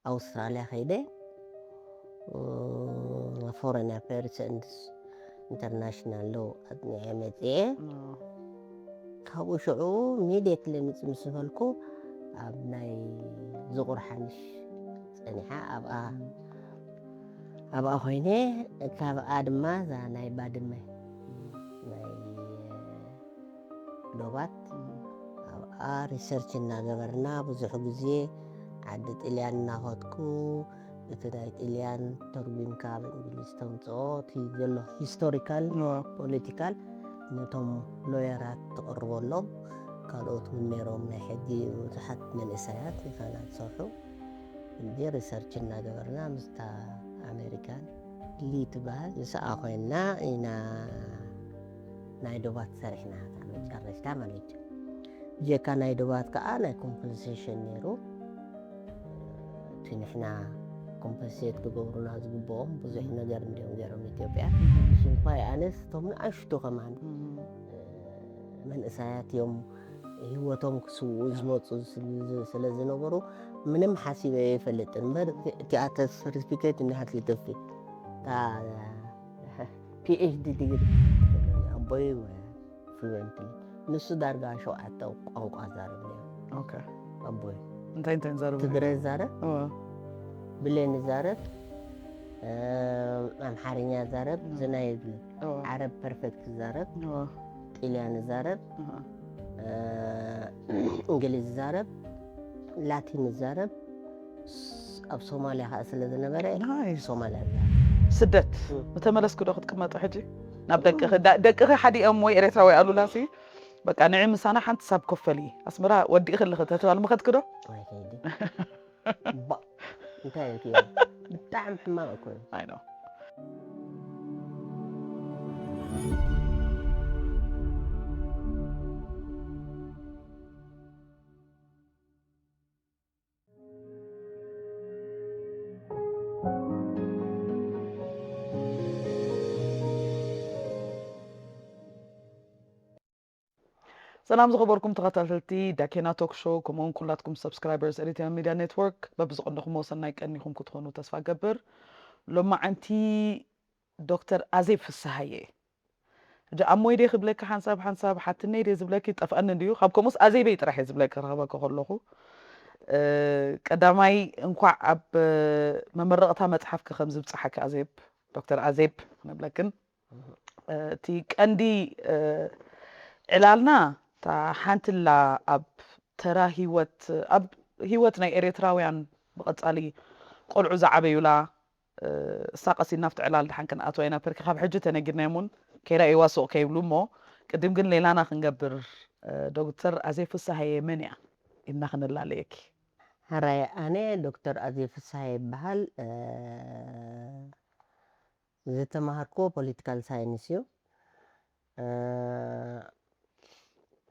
ኣውስትራልያ ከይደ፣ ፎረን ኣፌርስ ኤንድ ኢንተርናሽናል ሎው ኣጥኒዐ መፅኤ። ካብኡ ሽዑ ሚድየትሊ ምፅ ምስ በልኩ ኣብ ናይ ዝቑር ሓንሽ ፀኒሓ ኣብኣ ኣብኣ ኮይነ፣ ካብኣ ድማ እዛ ናይ ባድመ ናይ ዶባት ኣብኣ ሪሰርች እናገበርና ብዙሕ ግዜ ዓዲ ጥልያን እናኸድኩ እቲ ናይ ጥልያን ተርጉምካ ኣብ እንግሊዝ ተምፅኦ እቲ ዘሎ ሂስቶሪካል ፖለቲካል ነቶም ሎየራት ትቕርበሎም። ካልኦት እውን ነይሮም ናይ ሕጊ ብዙሓት መንእሰያት ምሳና ዝሰርሑ። እንዲ ሪሰርች እናገበርና ምስታ ኣሜሪካን ሊ ትበሃል ምስኣ ኮይንና ኢና ናይ ዶባት ሰሪሕና እታ መጨረሽታ ማለት እዩ። ብጀካ ናይ ዶባት ከዓ ናይ ኮምፐንሴሽን ነይሩ። እቲ ንሕና ኮምፐንሴት ክገብሩና ዝግብኦም ብዙሕ ነገር እንዲዮም ገይሮም ኢትዮጵያ። ሽንኳይ ኣነስ እቶም ንኣሽቱ ከማን መንእሰያት እዮም ህይወቶም ክስውኡ ዝመፁ ስለ ዝነበሩ ምንም ሓሲበ ኣይፈልጥን እምበር እቲኣ ሰርቲፊኬት እንዲሃት ይጥፊ እታ ፒኤችዲ ዲግሪ ኣቦይ ፍሉዌንትሊ ንሱ ዳርጋ ሸውዓተ ቋንቋ ዛረብ ነይሩ። ኦኬ። ኣቦይ እንታይ እንታይ ንዛረቡ? ትግረ ይዛረብ፣ እወ፣ ብሌን ይዛረብ፣ ኣምሓርኛ ይዛረብ፣ እም። ዝናይ ይብል፣ እወ፣ ዓረብ ፐርፌክት ይዛረብ፣ እወ፣ ጥልያን ይዛረብ፣ እወ። እንግሊዝ ይዛረብ፣ ላቲን ይዛረብ። ስ- ኣብ ሶማልያ ከዓ ስለ ዝነበረ ናይስ። ሶማልያ ስደት እም። ምተመለስኩ ዶ ክትቅመጡ ሕጂ ናብ ደቅኺ ዳ- ደቅኺ ሓዲኦም ወይ ኤርትራዊ ኣሉላሲ በቃ ንዒ ምሳና ሓንቲ ሳብ ኮፈሊ ኣስመራ ወዲእኺ ኣለኺ ተተባል ምኸድኪ ዶ? ኣይከይድን። ባእ፣ እንታይ ኢልክዮ? ብጣዕሚ ሕማቕ እኮ እዩ። ኣይ ነው። ሰላም ዝኸበርኩም ተኸታተልቲ ዳኬና ቶክ ሾው ከምኡውን ኩላትኩም ሰብስክራይበርስ ኤሪትሪያን ሚድያ ኔትወርክ በብዝቐንኹሞ ሰናይ ቀኒኹም ክትኾኑ ተስፋ ገብር። ሎማዓንቲ ዶክተር ኣዜብ ፍስሃየ ሕጂ ኣሞይ ደይ ክብለኪ ሓንሳብ ሓንሳብ ሓትነይ ደይ ዝብለኪ ጠፍኣኒ እንድዩ ካብ ከምኡስ ኣዜበይ ጥራሕ እየ ዝብለኪ ክረኽበኪ ከለኹ። ቀዳማይ እንኳዕ ኣብ መመረቕታ መፅሓፍኪ ከም ዝብፅሓኪ ኣዜብ ዶክተር ኣዜብ ንብለክን እቲ ቀንዲ ዕላልና እታ ሓንትላ ኣብ ተራ ህይወት ኣብ ህይወት ናይ ኤርትራውያን ብቐጻሊ ቆልዑ ዝዓበዩላ እሳ ቀሲና ኣብቲ ዕላል ድሓን ክንኣትዋ ኢና ፐርኪ ካብ ሕጂ ተነጊርናዮም እውን ከይዳ እዋ ሱቕ ከይብሉ እሞ ቅድም ግን ሌላና ክንገብር ዶክተር ኣዜ ፍስሃየ መን እያ ኢልና ክንላለየኪ። ሕራይ ኣነ ዶክተር ኣዜ ፍስሃየ ይበሃል። ዝተማሃርክዎ ፖለቲካል ሳይንስ እዩ።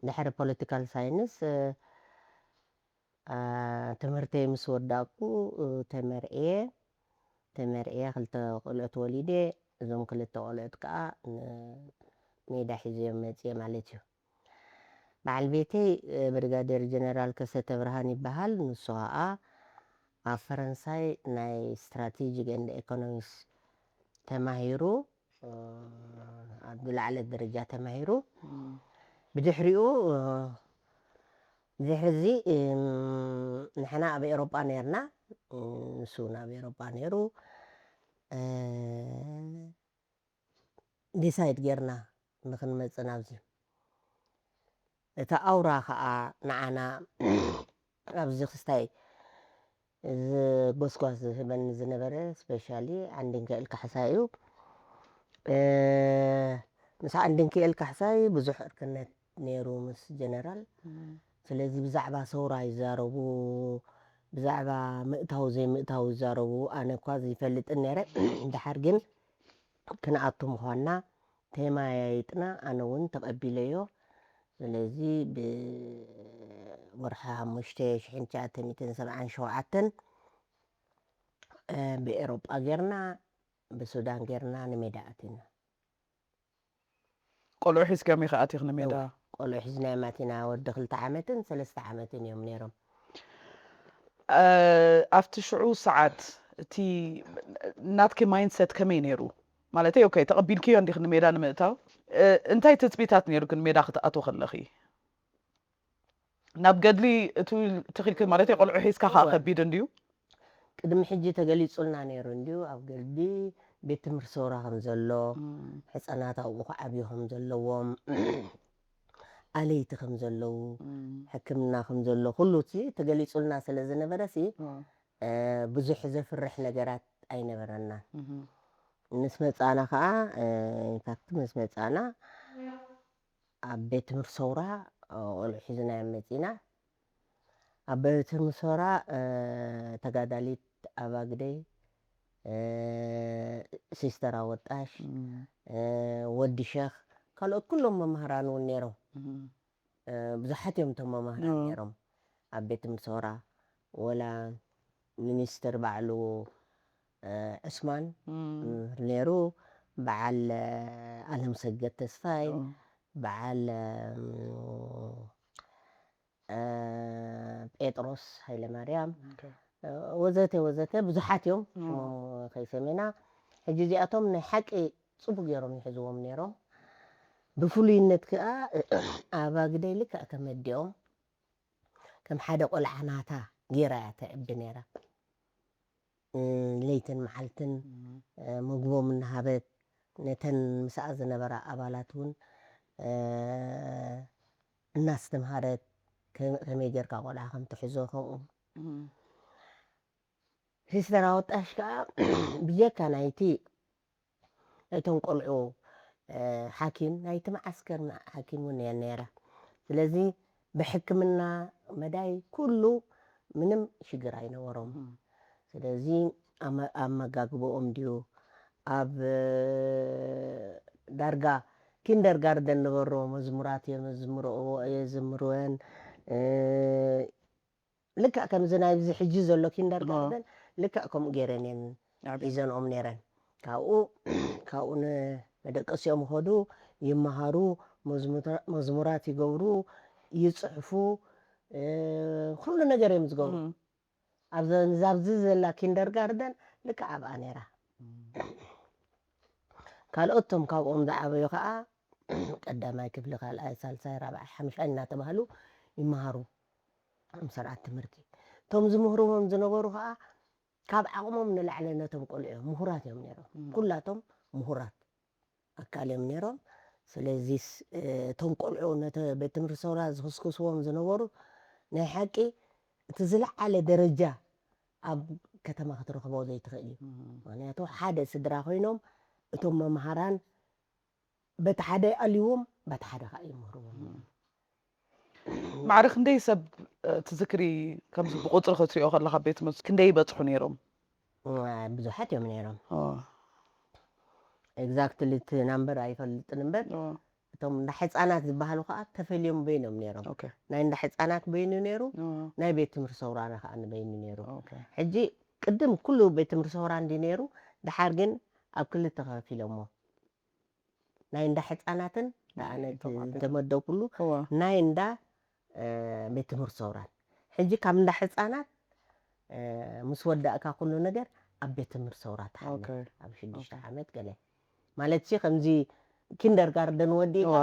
ድሕሪ ፖለቲካል ሳይንስ ትምህርተይ ምስ ወዳእኩ ተመርዕየ ተመርዕየ ክልተ ቆልዑት ወሊደ እዞም ክልተ ቆልዑት ከዓ ንሜዳ ሒዘዮም መፅየ ማለት እዩ። በዓል ቤተይ ብርጋዴር ጀነራል ከሰተ ብርሃን ይበሃል። ንሱ ከዓ ኣብ ፈረንሳይ ናይ ስትራቴጂክ ኤንድ ኢኮኖሚክስ ተማሂሩ ኣብ ዝለዓለ ደረጃ ተማሂሩ ብድሕሪኡ ድሕሪ እዚ ንሕና ኣብ ኤሮጳ ነርና ንሱ ናብ ኤሮጳ ነይሩ ዲሳይድ ጌርና ንክንመፅእ ናብዚ እታ ኣውራ ከዓ ንዓና ኣብዚ ክስታይ እዚ ጎስጓስ ዝህበኒ ዝነበረ ስፔሻሊ ዓንዲ እንክእል ካሕሳ እዩ። ምስ ዓንዲ እንክእል ካሕሳይ ብዙሕ እርክነት ነይሩ ምስ ጀነራል። ስለዚ ብዛዕባ ሰውራ ይዛረቡ፣ ብዛዕባ ምእታው ዘይምእታው ይዛረቡ። ኣነ እኳ ዘይፈልጥን ነይረ። ድሓር ግን ክንኣቱ ምዃንና ተማያይጥና ኣነ እውን ተቐቢለዮ። ስለዚ ብወርሒ ሓሙሽተ ሽሕን ትሽዓተ ሚእትን ሰብዓን ሸውዓተን ብኤሮጳ ጌርና ብሱዳን ጌርና ንሜዳ ኣቲና። ቆልዑ ሒዝክዮም ኢኻ ኣቲኽ ንሜዳ? ቆልዑ ሒዝናዮም ኣቲና። ወዲ ክልተ ዓመትን ሰለስተ ዓመትን እዮም ነይሮም። ኣብቲ ሽዑ ሰዓት እቲ ናትኪ ማይንድሰት ከመይ ነይሩ? ማለተይ ኦኬ፣ ተቐቢልክዮ እንዲኽ ንሜዳ ንምእታው? እንታይ ትፅቢታት ነይሩክን ሜዳ ክትኣትዎ ከለኺ? ናብ ገድሊ እቱ ትኽልክል ማለት ቆልዑ ሒዝካ ከዓ ከቢድ እንድዩ። ቅድሚ ሕጂ ተገሊጹልና ነይሩ እንድዩ። ኣብ ገድሊ ቤት ትምህርቲ ሰውራ ከም ዘሎ፣ ሕፃናት ኣብኡ ክዓብዩ ከም ዘለዎም፣ ኣለይቲ ከም ዘለዉ፣ ሕክምና ከም ዘሎ ኩሉ እቲ ተገሊጹልና ስለ ዝነበረ ሲ ብዙሕ ዘፍርሕ ነገራት ኣይነበረናን። ምስ መጻና ከዓ ኢንፋክት ምስ መጻና ኣብ ቤት ትምህርቲ ሰውራ ቆልዑ ሒዝና እዮም መጺና። ኣብ ቤት ትምህርቲ ሰውራ ተጋዳሊት ኣባግደይ፣ ሲስተር ኣወጣሽ፣ ወዲ ሸኽ፣ ካልኦት ኩሎም መምህራን እውን ነይሮም። ብዙሓት እዮም እቶም መምህራን ነይሮም ኣብ ቤት ትምህርቲ ሰውራ። ወላ ሚኒስትር ባዕሉ ዑስማን ነይሩ፣ በዓል ኣለምሰገድ ተስፋይ፣ በዓል ጴጥሮስ ሃይለማርያም፣ ወዘተ ወዘተ ብዙሓት እዮም። ሽሞም ከይሰሜና ሕጂ እዚኣቶም ናይ ሓቂ ጽቡቅ ገይሮም ይሕዝዎም ነይሮም። ብፍሉይነት ከኣ ኣባግደይ ልክዕ ከም ኣዲኦም ከም ሓደ ቆልዓ ናታ ገይራ እያ ተዕቢ ነይራ። ለይትን መዓልትን ምግቦም እናሃበት ነተን ምስኣ ዝነበራ ኣባላት እውን እናስተምሃረት ከመይ ጌርካ ቆልዓ ከም ትሕዞ ከምኡ። ሲስተር ኣወጣሽ ከዓ ብጀካ ናይቲ እቶም ቆልዑ ሓኪም ናይቲ መዓስከር ሓኪም እውን እያ ነይራ። ስለዚ ብሕክምና መዳይ ኩሉ ምንም ሽግር ኣይነበሮም። ስለዚ ኣመጋግቦኦም ድዩ ኣብ ዳርጋ ኪንደርጋርደን ነበሮ መዝሙራት የዘምርወን። ልክዕ ከምዚ ናይዚ ሕጂ ዘሎ ኪንደርጋርደን ልክዕ ከምኡ ገይረን እየን ሒዘንኦም ነይረን። ካብኡ ካብኡ ንመደቀሲኦም ይኸዱ፣ ይመሃሩ፣ መዝሙራት ይገብሩ፣ ይፅሕፉ፣ ኩሉ ነገር እዮም ዝገብሩ። ኣብዚ ዘላ ኪንደርጋርደን ልክዕ ኣብኣ ነይራ። ካልኦቶም ካብኦም ዝዓበዩ ከዓ ቀዳማይ ክፍሊ፣ ካልኣይ፣ ሳልሳይ፣ ራብዓይ፣ ሓምሻይ እናተባህሉ ይመሃሩ። ኣብ ስርዓት ትምህርቲ እቶም ዝምህርዎም ዝነበሩ ከዓ ካብ ዓቕሞም ንላዕሊ ነቶም ቆልዑ እዮም። ምሁራት እዮም ነይሮም። ኩላቶም ምሁራት ኣካል እዮም ነይሮም። ስለዚስ እቶም ቆልዑ ነቲ ቤት ትምህርቲ ሰውራ ዝኽስክስዎም ዝነበሩ ናይ ሓቂ እቲ ዝለዓለ ደረጃ ኣብ ከተማ ክትረኽቦ ዘይትኽእል እዩ። ምክንያቱ ሓደ ስድራ ኮይኖም እቶም መምሃራን በቲ ሓደ ይኣልይዎም፣ በቲ ሓደ ከዓ ይምህርዎም። ማዕረ ክንደይ ሰብ ትዝክሪ? ከምዚ ብቁፅሪ ክትሪኦ ከለካ ቤት ትምህርቲ ክንደይ ይበፅሑ ነይሮም? ብዙሓት እዮም ነይሮም። ኤግዛክትሊ እቲ ናምበር ኣይፈልጥን እምበር እቶም እንዳ ሕፃናት ዝበሃሉ ከዓ ተፈልዮም በይኖም ነይሮም። ናይ እንዳ ሕፃናት በይኑ ነይሩ፣ ናይ ቤት ትምህርቲ ሰውራና ከዓ ንበይኑ ነይሩ። ሕጂ ቅድም ኩሉ ቤት ትምህርቲ ሰውራ እንዲ ነይሩ፣ ድሓር ግን ኣብ ክልተ ከፊሎሞ ናይ እንዳ ሕፃናትን ተመደብኩሉ ናይ እንዳ ቤት ትምህርቲ ሰውራን። ሕጂ ካብ እንዳ ሕፃናት ምስ ወዳእካ ኩሉ ነገር ኣብ ቤት ትምህርቲ ሰውራ ትሓምል። ኣብ ሽዱሽተ ዓመት ገለ ማለት ሲ ከምዚ ኪንደርጋርደን ወዲእካ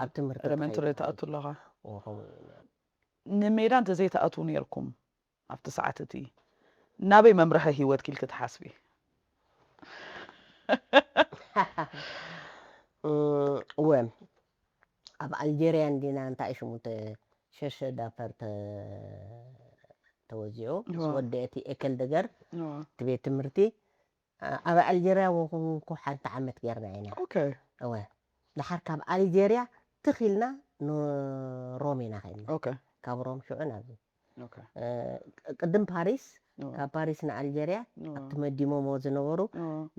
ኣብ ትምህርቲ ኤሌመንተሪ ትኣቱ ኣለኻ። ንሜዳ እንተዘይትኣትዉ ነይርኩም ኣብቲ ሰዓት እቲ ናበይ መምርሒ ህይወት ኪልኪ ትሓስቢ? እወ ኣብ ኣልጀርያ እንዲና እንታይ ሽሙ ሸሸ ዳፈር ተወዚዑ ምስ ወደ እቲ ኤከል ደገር እቲ ቤት ትምህርቲ ኣብ ኣልጀርያ ወኹንኩ ሓንቲ ዓመት ጌርና ኢና። እወ ድሓር ካብ ኣልጀርያ ትኺልና ንሮም ኢና ኸድና። ካብ ሮም ሽዑ ናብዚ ቅድም ፓሪስ፣ ካብ ፓሪስ ንኣልጀርያ ኣብቲ መዲሞሞ ዝነበሩ፣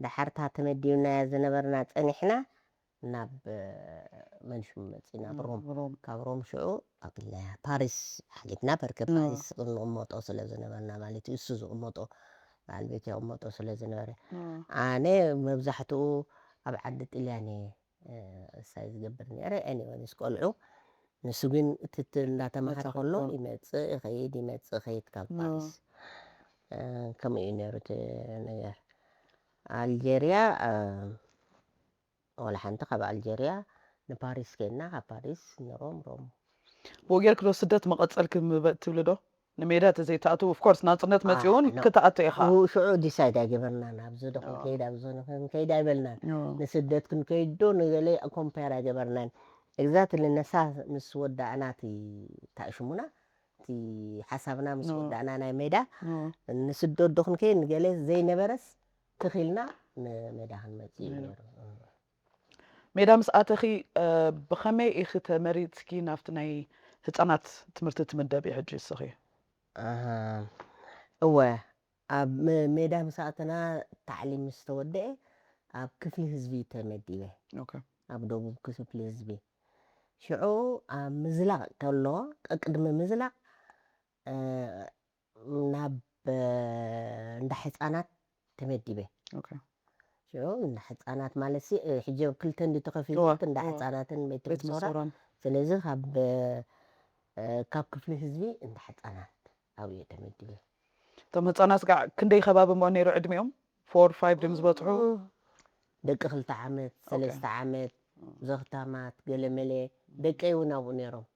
ድሓርታ ተመዲብናያ ዝነበርና ጸኒሕና ናብ መን ሽሙ መጺና፣ ኣብ ሮም። ካብ ሮም ሽዑ ኣቢልናያ ፓሪስ ሓሊፍና፣ በርከ ፓሪስ ንቕመጦ ስለ ዝነበርና ማለት እዩ። እሱ ዝቕመጦ በዓል ቤት ይቕመጦ ስለ ዝነበረ፣ ኣነ መብዛሕትኡ ኣብ ዓዲ ጥልያን እየ እሳይ ዝገብር ነይረ። ኤኒወይ ምስ ቆልዑ ንሱ ግን እቲ እቲ እንዳተማሃረ መጽሓፍ ከሎ ኮ- ይመጽእ ይኸይድ ይመጽእ ይኸይድ ካብ ኖ። ፓሪስ እ፣ ከምኡ እዩ ነይሩ እቲ ነገር። ኣልጀርያ እ፣ ወላ ሓንቲ ካብ ኣልጀርያ ንፓሪስ ከይድና ካብ ፓሪስ ንሮም ሮም ብኡ ጌርክ ዶ ስደት መቐጸልክ ምበ- ትብሊ ዶ? ንሜዳ ተዘይትኣትው of course ናጽነት መጺኡ እውን ኖ። ክትኣቱ ኢኻ። ሽዑ ሽዑ ዲሳይድ ኣይገበርናን ኣብዚ ዶ ኖ። ክንከይድ ኣብዚ ዶ ክንከይድ ኣይበልናን። ኖ። ንስደት ክንከይድ ዶ ንገለ ኮምፔር ኣይገበርናን። ኤግዛክትሊ ነሳ ምስ ወዳእና እቲ ታእሽሙና እቲ ሓሳብና ምስ ኖ። ወዳእና ናይ ሜዳ ኖ። ንስደት ዶ ክንከይድ ንገለ ዘይነበረስ ትኺልና ንሜዳ ክንመጽእ እዩ ኖ። ነይሩ። ሜዳ ምስ ኣተኺ እ፣ ብኸመይ ኢኺ ተመሪጽኪ ናብቲ ናይ ህጻናት ትምህርቲ ትምደቢ ሕጂ እስኺ? ኣሃ። እወ ኣብ መ- ሜዳ ምስ ኣተና ታዕሊም ምስ ተወደአ ኣብ ክፍሊ ህዝቢ ተመዲበ። ኦኬ። ኣብ ደቡብ ክፍሊ ህዝቢ ሽዑ ኣብ ምዝላቕ ከሎ ቅድሚ ምዝላቕ እ፣ ናብ እ፣ እንዳ ህፃናት ተመዲበ። ኦኬ። ሽዑ እንዳ ህፃናት ማለት ሲ እ፣ ሕጂ ኣብ ክልተ እንዲ ተኸፊሉ እወ፣ እንዳ እወ። ህፃናትን ቤት ቤት ምሶራ መሶራን ስለዚ ካብ እ፣ ካብ ክፍሊ ህዝቢ እንዳ ህፃናት ኣብየ ተመዲበ። እቶም ህጻናት ጋዕ ክንደይ ከባቢ እሞ ነይሩ ዕድሚኦም? ፎር ፋይቭ ድም ዝበጽሑ? ደቂ ክልተ ዓመት ኦኬ። ሰለስተ ዓመት ዘኽታማት ገለመለ ደቀይ እውን ኣብኡ ነይሮም።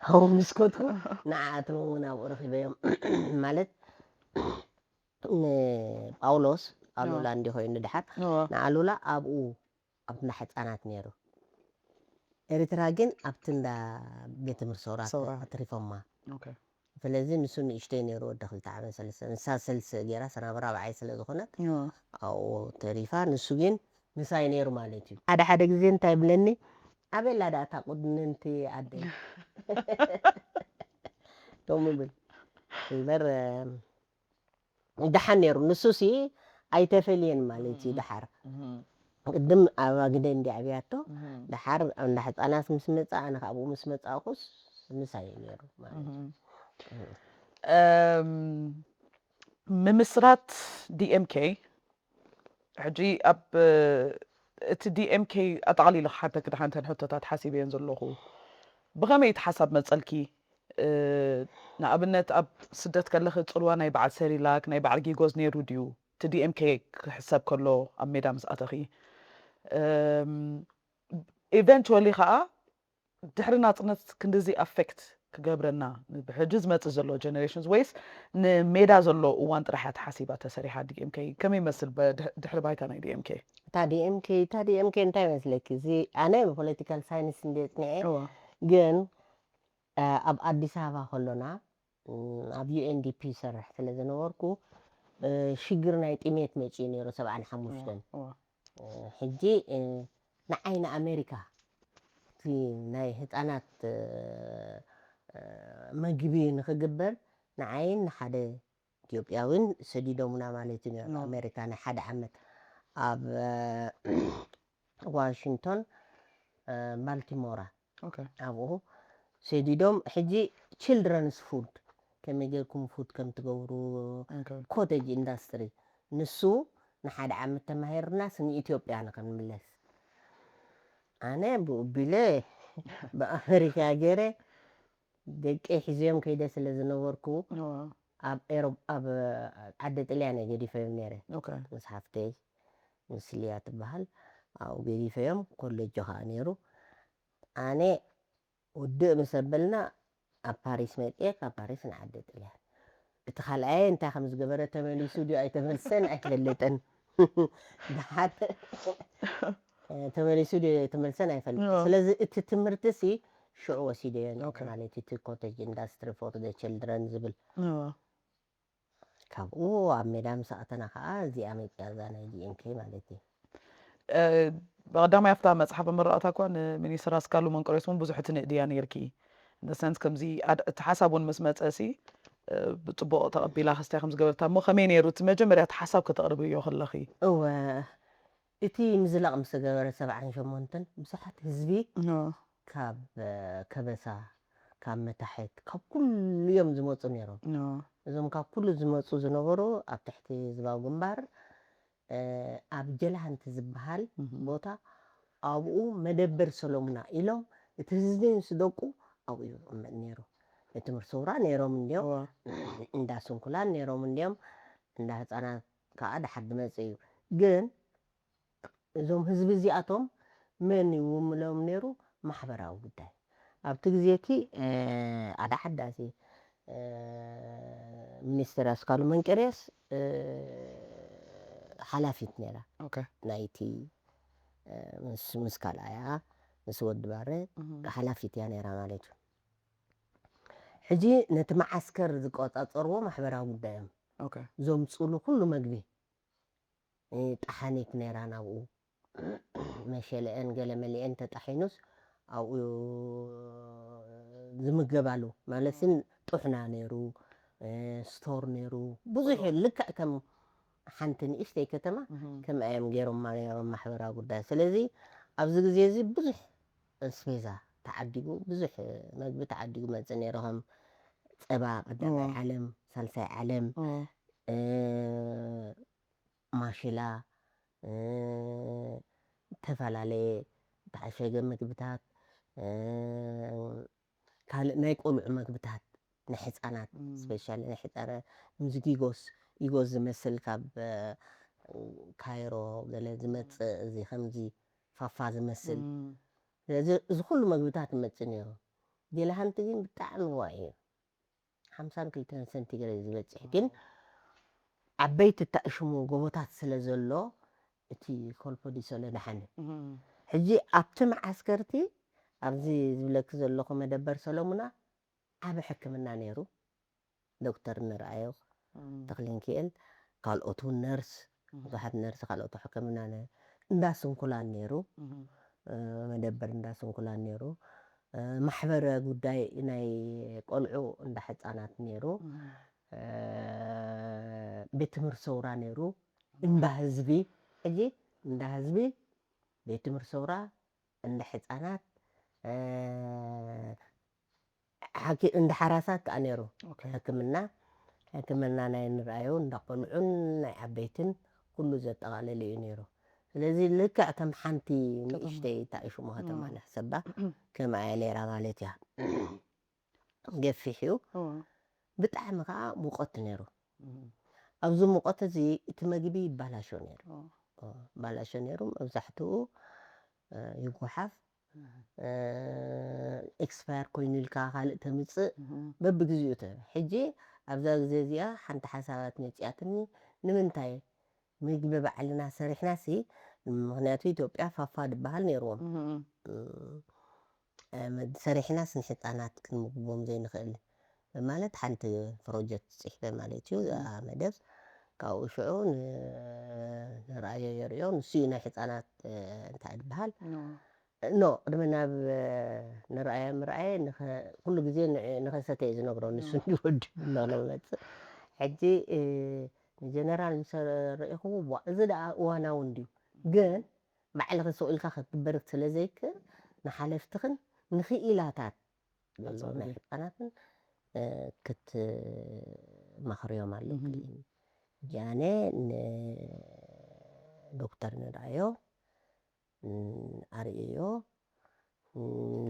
ኣብኡ ምስ ከድኩ ንዓኣቶም እውን ኣብኡ ረኺበዮም። ማለት ንጳውሎስ ኣሉላ እንዲ ኮይኑ ድሓር እወ። ንኣሉላ ኣብኡ ኣብ እንዳ ሕፃናት ነይሩ። ኤርትራ ግን ኣብቲ እንዳ ቤት ትምህርቲ ሰውራ ሰውራ። ኣትሪፎማ። ኦኬ። ስለዚ ንሱ ንእሽተይ ነይሩ ወዲ ክልተ ዓመት ሰለስተ ንሳ ሰልሲ ገይራ ሰናብ ራብዓይ ስለ ዝኾነት እወ። ኣብኡ ተሪፋ ንሱ ግን ምሳይ ነይሩ ማለት እዩ። ሓደ ሓደ ግዜ እንታይ ይብለኒ ኣበላ ዳኣ እታ ቁንንቲ ኣደይ ከምኡ ይብል እምበር ደሓን ነይሩ ንሱሲ ኣይተፈልየን ማለት እዩ ደሓር ቅድም ኣብ ኣግደ እንዲ ዓብያቶ ደሓር እንዳ ሕፃናት ምስ መፃ ኣነ ካብኡ ምስ መፃእኩስ ምሳይ ነይሩ ማለት እዩ ምምስራት ዲኤምኬ ሕጂ ኣብ እቲ ዲኤምኬ ኣጠቓሊሉ ክሓተክ ድሓንተን ሕቶታት ሓሲበየን ዘለኹ ብኸመይ እቲ ሓሳብ መፀልኪ ንኣብነት ኣብ ስደት ከለኺ ፅልዋ ናይ በዓል ሰሪላክ ናይ በዓል ጊጎዝ ነይሩ ድዩ እቲ ዲኤምኬ ክሕሰብ ከሎ ኣብ ሜዳ ምስ ኣተኺ eventually ከዓ ድሕሪ ናፅነት ክንድዚ affect ክገብረና ብሕጂ ዝመፅእ ዘሎ generations ወይስ ንሜዳ ዘሎ እዋን ጥራሕ እያ ተሓሲባ ተሰሪሓ ዲኤምኬ ከመይ ይመስል ድሕሪ ባይታ ናይ ዲኤምኬ እታ ዲኤምኬ እታ ዲኤምኬ እንታይ መስለኪ እዚ ኣነ ብፖለቲካል ሳይንስ እንደ ፅንዐ ግን ኣብ ኣዲስ ኣበባ ከሎና ኣብ ዩኤንዲፒ ይሰርሕ ስለ ዝነበርኩ ሽግር ናይ ጥሜት መፂኡ ነይሩ ሰብዓን ሓሙሽተን ሕጂ ንዓይ ንኣሜሪካ እቲ ናይ ህፃናት መግቢ ንክግበር ንዓይን ንሓደ ኢትዮጵያዊን ሰዲዶሙና ማለት እዩ ነይሩ ኣሜሪካ ናይ ሓደ ዓመት ኣብ ዋሽንግቶን ባልቲሞራ ኣብኡ ሰዲዶም ሕጂ children's food ከመይ ጌርኩም food ከም ትገብሩ cottage industry ንሱ ንሓደ ዓመት ተማሂርናስ ንኢትዮጵያ ንክንምለስ ኣነ ብኡ ቢለ ብኣመሪካ ገይረ ደቂ ሒዘዮም ከይደ ስለ ዝነበርኩ ኣብ ኤሮብ ኣብ ዓዲ ጥልያን እየ ገዲፈዮም ነይረ ምስ ሓፍተይ ምስ ልያ ትበሃል ኣብኡ ገዲፈዮም ኮለጆ ከዓ ነይሩ ኣነ ውድእ ምስ ኣበልና ኣብ ፓሪስ መፅየ ካብ ፓሪስ ንዓዲ ጥልያን እቲ ካልኣየ እንታይ ከም ዝገበረ ተመሊሱ ድዩ ኣይተመልሰን ኣይፈልጥን ድሓር ተመሊሱ ድዩ ኣይተመልሰን ኣይፈልጥን ስለዚ እቲ ትምህርቲ ሲ ሽዑ ወሲደዮ ማለት እቲ cottage industry for the children ዝብል ካብኡ ኣብ ሜዳ ምስ ኣተና ከዓ እዚኣ መፅያ እዛ ናይ ዲኤምኬ ማለት እዩ ብቐዳማይ ኣብታ መፅሓፍ ኣመረቕታ እኳ ንሚኒስትር ኣስካሉ መንቀሬስ እውን ብዙሕ ትንእድያ ነይርኪ ንሰንስ ከምዚ እቲ ሓሳብ እውን ምስ መፀ ሲ ብፅቡቕ ተቐቢላ ክስታይ ከም ዝገበርታ እሞ ከመይ ነይሩ እቲ መጀመርያ እቲ ሓሳብ ከተቕርብዮ ከለኺ እወ እቲ ምዝላቕ ምስ ተገበረ ሰብዓን ሸሞንተን ብዙሓት ህዝቢ ካብ ከበሳ ካብ መታሕት ካብ ኩሉ እዮም ዝመፁ ነይሮም እዞም ካብ ኩሉ ዝመፁ ዝነበሩ ኣብ ትሕቲ ህዝባዊ ግንባር ኣብ ጀላንቲ ዝበሃል ቦታ ኣብኡ መደበር ሰሎሙና ኢሎም እቲ ህዝቢ ምስ ደቁ ኣብኡ ይቕመጥ ነይሩ። እቲ ምርሰውራ ነይሮም እንዲዮም፣ እዋ እንዳ ስንኩላን ነይሮም እንዲዮም፣ እንዳ ህፃናት ከዓ ድሓር ድመፅእ እዩ። ግን እዞም ህዝቢ እዚኣቶም መን ይውምሎም ነይሩ? ማሕበራዊ ጉዳይ ኣብቲ ግዜ እቲ ኣዳ ሓዳሲ ሚኒስትር ኣስካሉ መንቀርየስ ሓላፊት ነይራ ኦኬ ናይቲ ምስ ምስ ካልኣያ ምስ ወዲ ባረ ሓላፊት እያ ነይራ ማለት እዩ። ሕጂ ነቲ መዓስከር ዝቆጻጸርዎ ማሕበራዊ ጉዳዮም ኦኬ ዘምፅሉ ኩሉ መግቢ ጠሓኒት ነይራ ናብኡ መሸለአን ገለ መሊአን ተጣሒኑስ ኣብኡ ዝምገባሉ ማለትስን ጡሕና ነይሩ፣ ስቶር ነይሩ፣ ብዙሕ ልክዕ ከም ሓንቲ ንእሽተይ ከተማ ከምኣ እዮም ገይሮማ ነይሮም ማሕበራዊ ጉዳይ። ስለዚ ኣብዚ ግዜ እዚ ብዙሕ ኣስቤዛ ተዓዲጉ፣ ብዙሕ መግቢ ተዓዲጉ መፅእ ነይሩ። ከም ፀባ ቀዳማይ ዓለም፣ ሳልሳይ ዓለም፣ ማሽላ፣ ዝተፈላለየ ዝተዓሸገ ምግብታት፣ ካልእ ናይ ቆልዑ ምግብታት ንሕፃናት ስፔሻሊ ናይ ሕፃናት ምዚ ጊጎስ ኢጎስ ዝመስል ካብ ካይሮ ገለ ዝመፅእ እዚ ከምዚ ፋፋ ዝመስል ስለዚ እዚ ኩሉ መግብታት ይመፅእ ነይሩ። ዴላሃንቲ ግን ብጣዕሚ ዋዒ እዩ። ሓምሳን ክልተን ሰንቲግሬድ ዝበፅሕ ግን ዓበይቲ እታእሽሙ ጎቦታት ስለ ዘሎ እቲ ኮልፖዲሶለ ደሓነ። ሕጂ ኣብቲ መዓስከርቲ ኣብዚ ዝብለኪ ዘለኹ መደበር ሰለሙና ዓቢ ሕክምና ነይሩ። ዶክተር ንርኣዮ ተክሊንክኤል ካልኦት እውን ነርስ ብዙሓት ነርስ ካልኦት ሕክምና እንዳ ስንኩላን ነይሩ። መደበር እንዳ ስንኩላን ነይሩ። ማሕበረ ጉዳይ ናይ ቆልዑ እንዳ ሕፃናት ነይሩ። ቤት ትምህርቲ ሰውራ ነይሩ። እንዳ ህዝቢ ሕጂ እንዳ ህዝቢ ቤት ትምህርቲ ሰውራ እንዳ ሕፃናት እንዳ ሓራሳት ከዓ ነይሩ። ሕክምና ሕክምና ናይ ንርኣዮ እንዳ ቆልዑን ናይ ዓበይትን ኩሉ ዘጠቓለለ እዩ ነይሩ። ስለዚ ልክዕ ከም ሓንቲ ንእሽተይ ታእሽሞ ከተማ ንሕሰባ ከምኣ እያ ነይራ ማለት እያ። ገፊሕ እዩ። ብጣዕሚ ከዓ ሙቐት ነይሩ። ኣብዚ ሙቐት እዚ እቲ መግቢ ይባላሾ ነይሩ። ባላሾ ነይሩ። መብዛሕትኡ ይጓሓፍ። ኤክስፓየር ኮይኑ ኢልካ ካልእ ተምፅእ በብግዚኡ ተ ሕጂ ኣብዛ ግዜ እዚኣ ሓንቲ ሓሳባት መፅኣትኒ። ንምንታይ ምግቢ ባዕልና ሰሪሕና ሲ ምክንያቱ ኢትዮጵያ ፋፋ ዝበሃል ነይርዎም ሰሪሕናስ ንሕፃናት ክንምግቦም ዘይንኽእል ማለት ሓንቲ ፕሮጀክት ፅሒፈ ማለት እዩ። እዛ መደብ ካብኡ ሽዑ ንርኣዮ የርእዮ ንሱ እዩ ናይ ሕፃናት እንታይ ዝበሃል ኖ ቅድሚ ናብ ንርኣዮ ምርኣየ ኩሉ ግዜ ንኸሰተ እዩ ዝነግሮ ንሱ እንዲወዱ እናክለመፅእ ሕጂ ንጀነራል ምስ ረኢኽዎ እዚ ደኣ እዋናዊ እንድዩ ግን ባዕልኺ ስቕ ኢልካ ክትግበሪ ስለ ዘይክእል ንሓለፍትኽን ንኽኢላታት ዘሎ ናይ ህፃናትን ክትመኽርዮም ኣለኪ። ጃነ ንዶክተር ንርኣዮ ኣርእዮ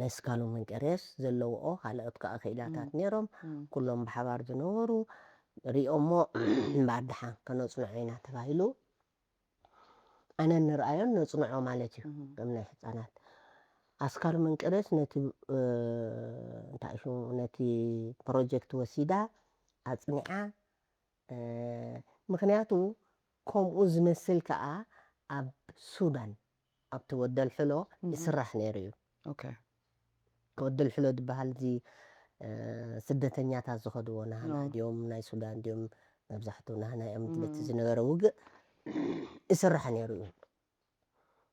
ነስካሉ መንቀርየስ ዘለውኦ ካልኦት ከዓ ክኢላታት ነይሮም ኩሎም ብሓባር ዝነበሩ ሪኦሞ እምበኣር ደሓን ከነፅንዖ ኢና ተባሂሉ ኣነ ንርኣዮን ነፅንዖ ማለት እዩ። ከም ናይ ህፃናት ኣስካሉ መንቀርየስ ነቲ እንታይ ሽሙ ነቲ ፕሮጀክት ወሲዳ ኣፅኒዓ ምክንያቱ ከምኡ ዝመስል ከዓ ኣብ ሱዳን ኣብቲ ወደል ሕሎ ይስራሕ ነይሩ እዩ። ወደል ሕሎ ዝበሃል እዚ ስደተኛታት ዝኸድዎ ናህና ድዮም ናይ ሱዳን ድዮም መብዛሕትኡ ናህና እዮም በቲ ዝነበረ ውግእ ይስራሕ ነይሩ እዩ።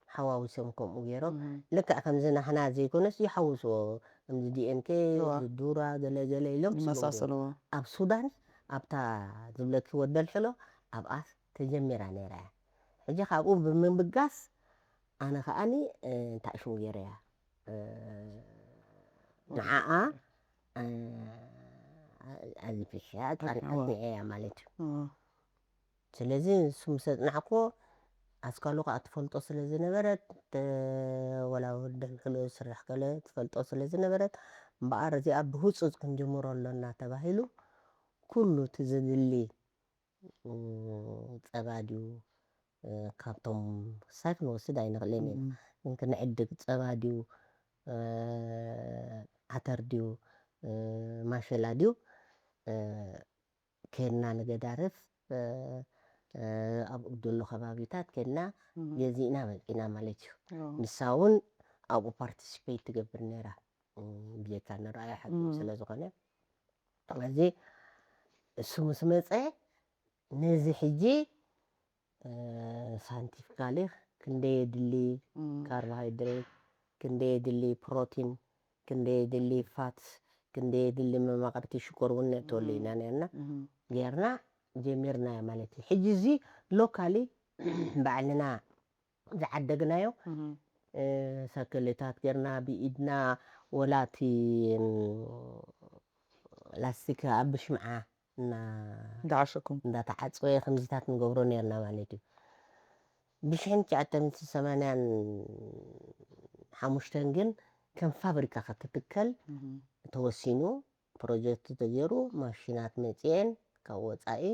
ሓዋዊሶም ከምኡ ገይሮም ልክዕ ከምዚ ናህና ዘይኮነስ ይሓውስዎ ከምዚ ዲኤንኬ ዱራ ገለገለ ኢሎም ይመሳሰልዎ። ኣብ ሱዳን ኣብታ ዝብለኪ ወደል ሕሎ ኣብኣ ተጀሚራ ነይራ እያ። ሕጂ ካብኡ ብምብጋስ ኣነ ከዓኒ እንታይ ሽሙ ገይረያ ንዓኣ ኣልፊሻ ኣጽኒዐያ ማለት እዩ። ስለዚ ንሱ ምስ ኣጽናዕክዎ ኣስካሉ ከዓ ትፈልጦ ስለ ዝነበረት፣ ተ-፣ ወላ ወዲ ሕልሕሉ ስራሕ ገለ ትፈልጦ ስለ ዝነበረት፣ እምበኣር እዚኣ ብህፁፅ ክንጅምሮ ኣሎና ተባሂሉ ኩሉ እቲ ዘድሊ፣ እ፣ ጸባ ድዩ፣ እ፣ ካብቶም ክሳይ ክንወስድ ኣይንኽእልን ኢና። እም። ግን ክንዕድግ ጸባ ድዩ፣ እ፣ ዓተር ድዩ፣ እ፣ ማሸላ ድዩ፣ እ፣ ኬድና ንገዳርፍ፣ እ፣ እ፣ ኣብኡ ዘሎ ከባቢታት ኬድና እም። ገዚእና መጺና ማለት እዩ። ኦ። ንሳ እውን ኣብኡ ፓርቲሲፔት ትገብር ነይራ። እም፣ ብጀካ ንረኣዮ ሓቂ እም። ስለ ዝኾነ። ስለዚ እሱ ምስ መጸ ነዚ ሕጂ፣ እ፣ ሳይንቲፊካሊ ክንደይ የድሊ እም። ካርቦሃይድሬት፣ ክንደይ የድሊ ፕሮቲን፣ ክንደይ የድሊ ፋት፣ ክንደይ የድሊ መማቕርቲ ሽኮር እውን ነእተወሉ እም። ኢና ነርና። እም። ጌርና ጀሚርናዮ ማለት እዩ። ሕጂ እዚ ሎካሊ ባዕልና ዝዓደግናዮ፣ እም። እ፣ ሰክልታት ጌርና ብኢድና ወላ እቲ፣ እም፣ ላስቲክ ኣብ ሽምዓ እና-፣ እንዳዓሸኩም። እንዳተዓጸወ ከምዚታት ንገብሮ ነርና ማለት እዩ። ብሽሕን ትሽዓተ ሚእትን ሰማንያን ሓሙሽተን ግን ከም ፋብሪካ ክትትከል እም። ተወሲኑ፣ ፕሮጀክት ተገይሩ፣ ማሽናት መጺኤን ካብ ወጻኢ፣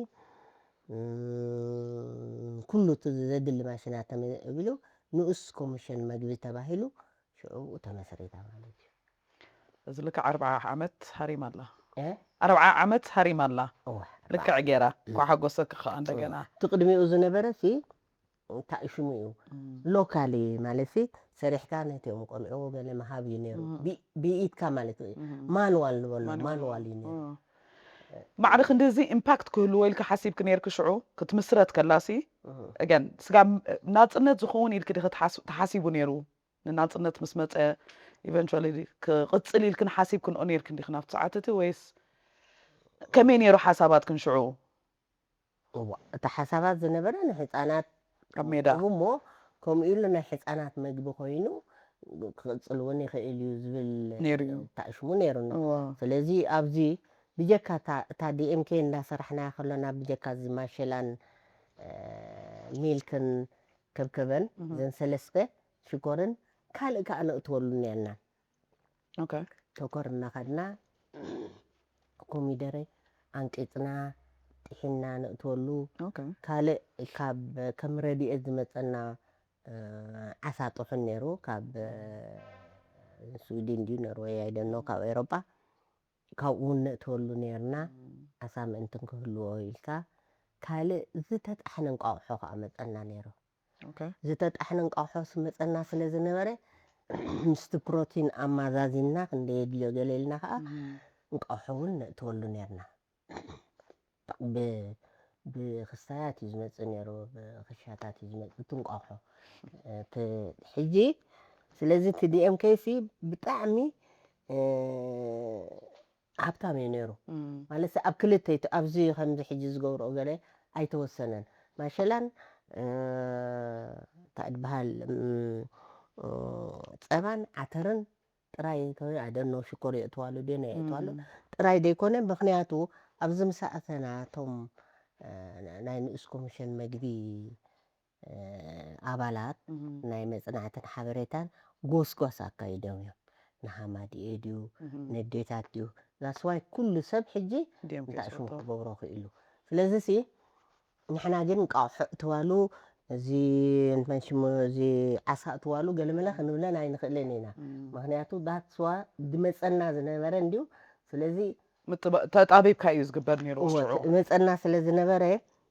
እም፣ ኩሉ እቲ ዘድሊ ማሽናት ተመ-፣ ተቢሉ ንኡስ ኮሚሽን መግቢ ተባሂሉ ሽዑ ተመስሪታ ማለት እዩ። እዚ ልክዕ ኣርብዓ ዓመት ሃሪማ ኣላ። እ? ኣርብዓ ዓመት ሃሪማ ኣላ። እወ፣ ኣርብዓ። ልክዕ ገይራ። እም። ኳ ሓጎሰኪ ከኣ እንደገና። እወ። እቲ ቅድሚኡ ዝነበረ ሲ እንታይ ሽሙ እዩ? እም። ሎካሊ ማለት ሲ ሰሪሕካ ነቲኦም ቆልዑ ገለ ምሃብ እዩ ነይሩ። እም። ቢ-፣ ብኢድካ ማለት እዩ። እም። ማንዋል ንበሎ፣ ማንዋል። ማንዋል እዩ ነይሩ። እም። ማዕረ ክንድዚ ኢምፓክት ክህልዎ ኢልካ ሓሲብክ ነይርክ ሽዑ ክትምስረት ከላሲ? እም። ኣገን፣ ስጋብ ናጽነት ዝኸውን ኢልክ ዲኺ ትሓስ-፣ ተሓሲቡ ነይሩ? ንናጽነት ምስ መጸ ኢቨንቹዋሊ ክቕጽል ኢልክን ሓሲብክንኦ ነይርክን ዲኽን ኣብቲ ሰዓት እቲ ወይስ ከመይ ነይሩ ሓሳባትክን ሽዑ? እዋ፣ እቲ ሓሳባት ዝነበረ ንህጻናት ኣብ ሜዳ። እሞ ከምኡ ኢሉ ናይ ህጻናት መግቢ ኮይኑ ክቕጽል እውን ይኽእል እዩ ዝብል ነይሩ እዩ። ተኣሽሙ ነይሩና። እዋ። ስለዚ ኣብዚ ብጀካ እታ፣ እታ ዲ ኤም ኬ እንዳሰራሕና ከሎና ብጀካ እዚ ማሸላን፣ እ፣ ሚልክን ከብከበን እህ። ዘን ሰለስተ ሽኮርን ካልእ ከኣ ነእትወሉ ነርና። ኦኬ። ተኮር እናኸድና ኮሚደረ ኣንቂጽና ጥሒና ነእትወሉ። ኦኬ። ካልእ ካብ ከም ረድኤት ዝመጸና፣ እ፣ ዓሳ ጥሑን ነይሩ፣ ካብ፣ እ፣ ስዊድን ድዩ ኖርወይ ኣይደኖ፣ ካብ ኤውሮጳ። ካብኡ እውን ነእትወሉ ነርና። እም። ዓሳ ምእንትን ክህልዎ ኢልካ። ካልእ ዝተጣሕነ እንቋቑሖ ከኣ መጸና ነይሩ። ኦኬ። ዝተጣሕነ እንቋቑሖ ዝመጸና ስለ ዝነበረ፣ ምስቲ ፕሮቲን ኣማዛዚንና ክንደይ የድልዮ ገለ ኢልና ከኣ እም። እንቋቑሖ እውን ነእትወሉ ነርና። ብ-፣ ብክስታያት እዩ ዝመጽእ ነይሩ፣ ብክሻታት እዩ ዝመጽእ፣ እቲ እንቋቑሖ። እቲ ሕጂ፣ ስለዚ እቲ ዲ ኤም ኬ ሲ ብጣዕሚ፣ እ፣ ሃብታም እዩ ነይሩ። እም። ማለት፣ ኣብ ክልተ ይት-፣ ኣብዚ ከምዚ ሕጂ ዝገብርኦ ገለ ኣይተወሰነን። ማሸላን፣ እ፣ እንታይ ድበሃል፣ እም፣ እ፣ ጸባን ዓተርን ጥራይ ከ-፣ I don't know፣ ሽኮር የእትዋሉ ድዮ ናይ የእትዋሉ እም። ጥራይ ዘይኮነ፣ ምኽንያቱ ኣብዚ ምስ ኣተና እቶም፣ እ፣ ናይ ንኡስ ኮሚሽን መግቢ፣ እ፣ ኣባላት እም። ናይ መጽናዕትን ሓበሬታን ጎስጓስ ኣካይዶም እዮም። ንሃማድኤ ድዩ፣ እም። ነዴታት ድዩ፣ that's why ኩሉ ሰብ ሕጂ ዲ ኤም ኬ እንታይ ሽሙ ዝፈትዎ። ክገብሮ ክኢሉ። ስለዚ ሲ ንሕና ግን እንቋቑሖ እትዋሉ፣ እዚ እንታይ ሽሙ፣ እዚ ዓሳ እትዋሉ ገለመለ ክንብለን ኣይንኽእልን ኢና። እም። ምኽንያቱ that's why ዝመጸና ዝነበረ እንድዩ። ስለዚ ምጥባ-፣ ተጣቢብካ እዩ ዝግበር ነይሩ እወ፣ ሽዑ። ዝመጸና ስለ ዝነበረ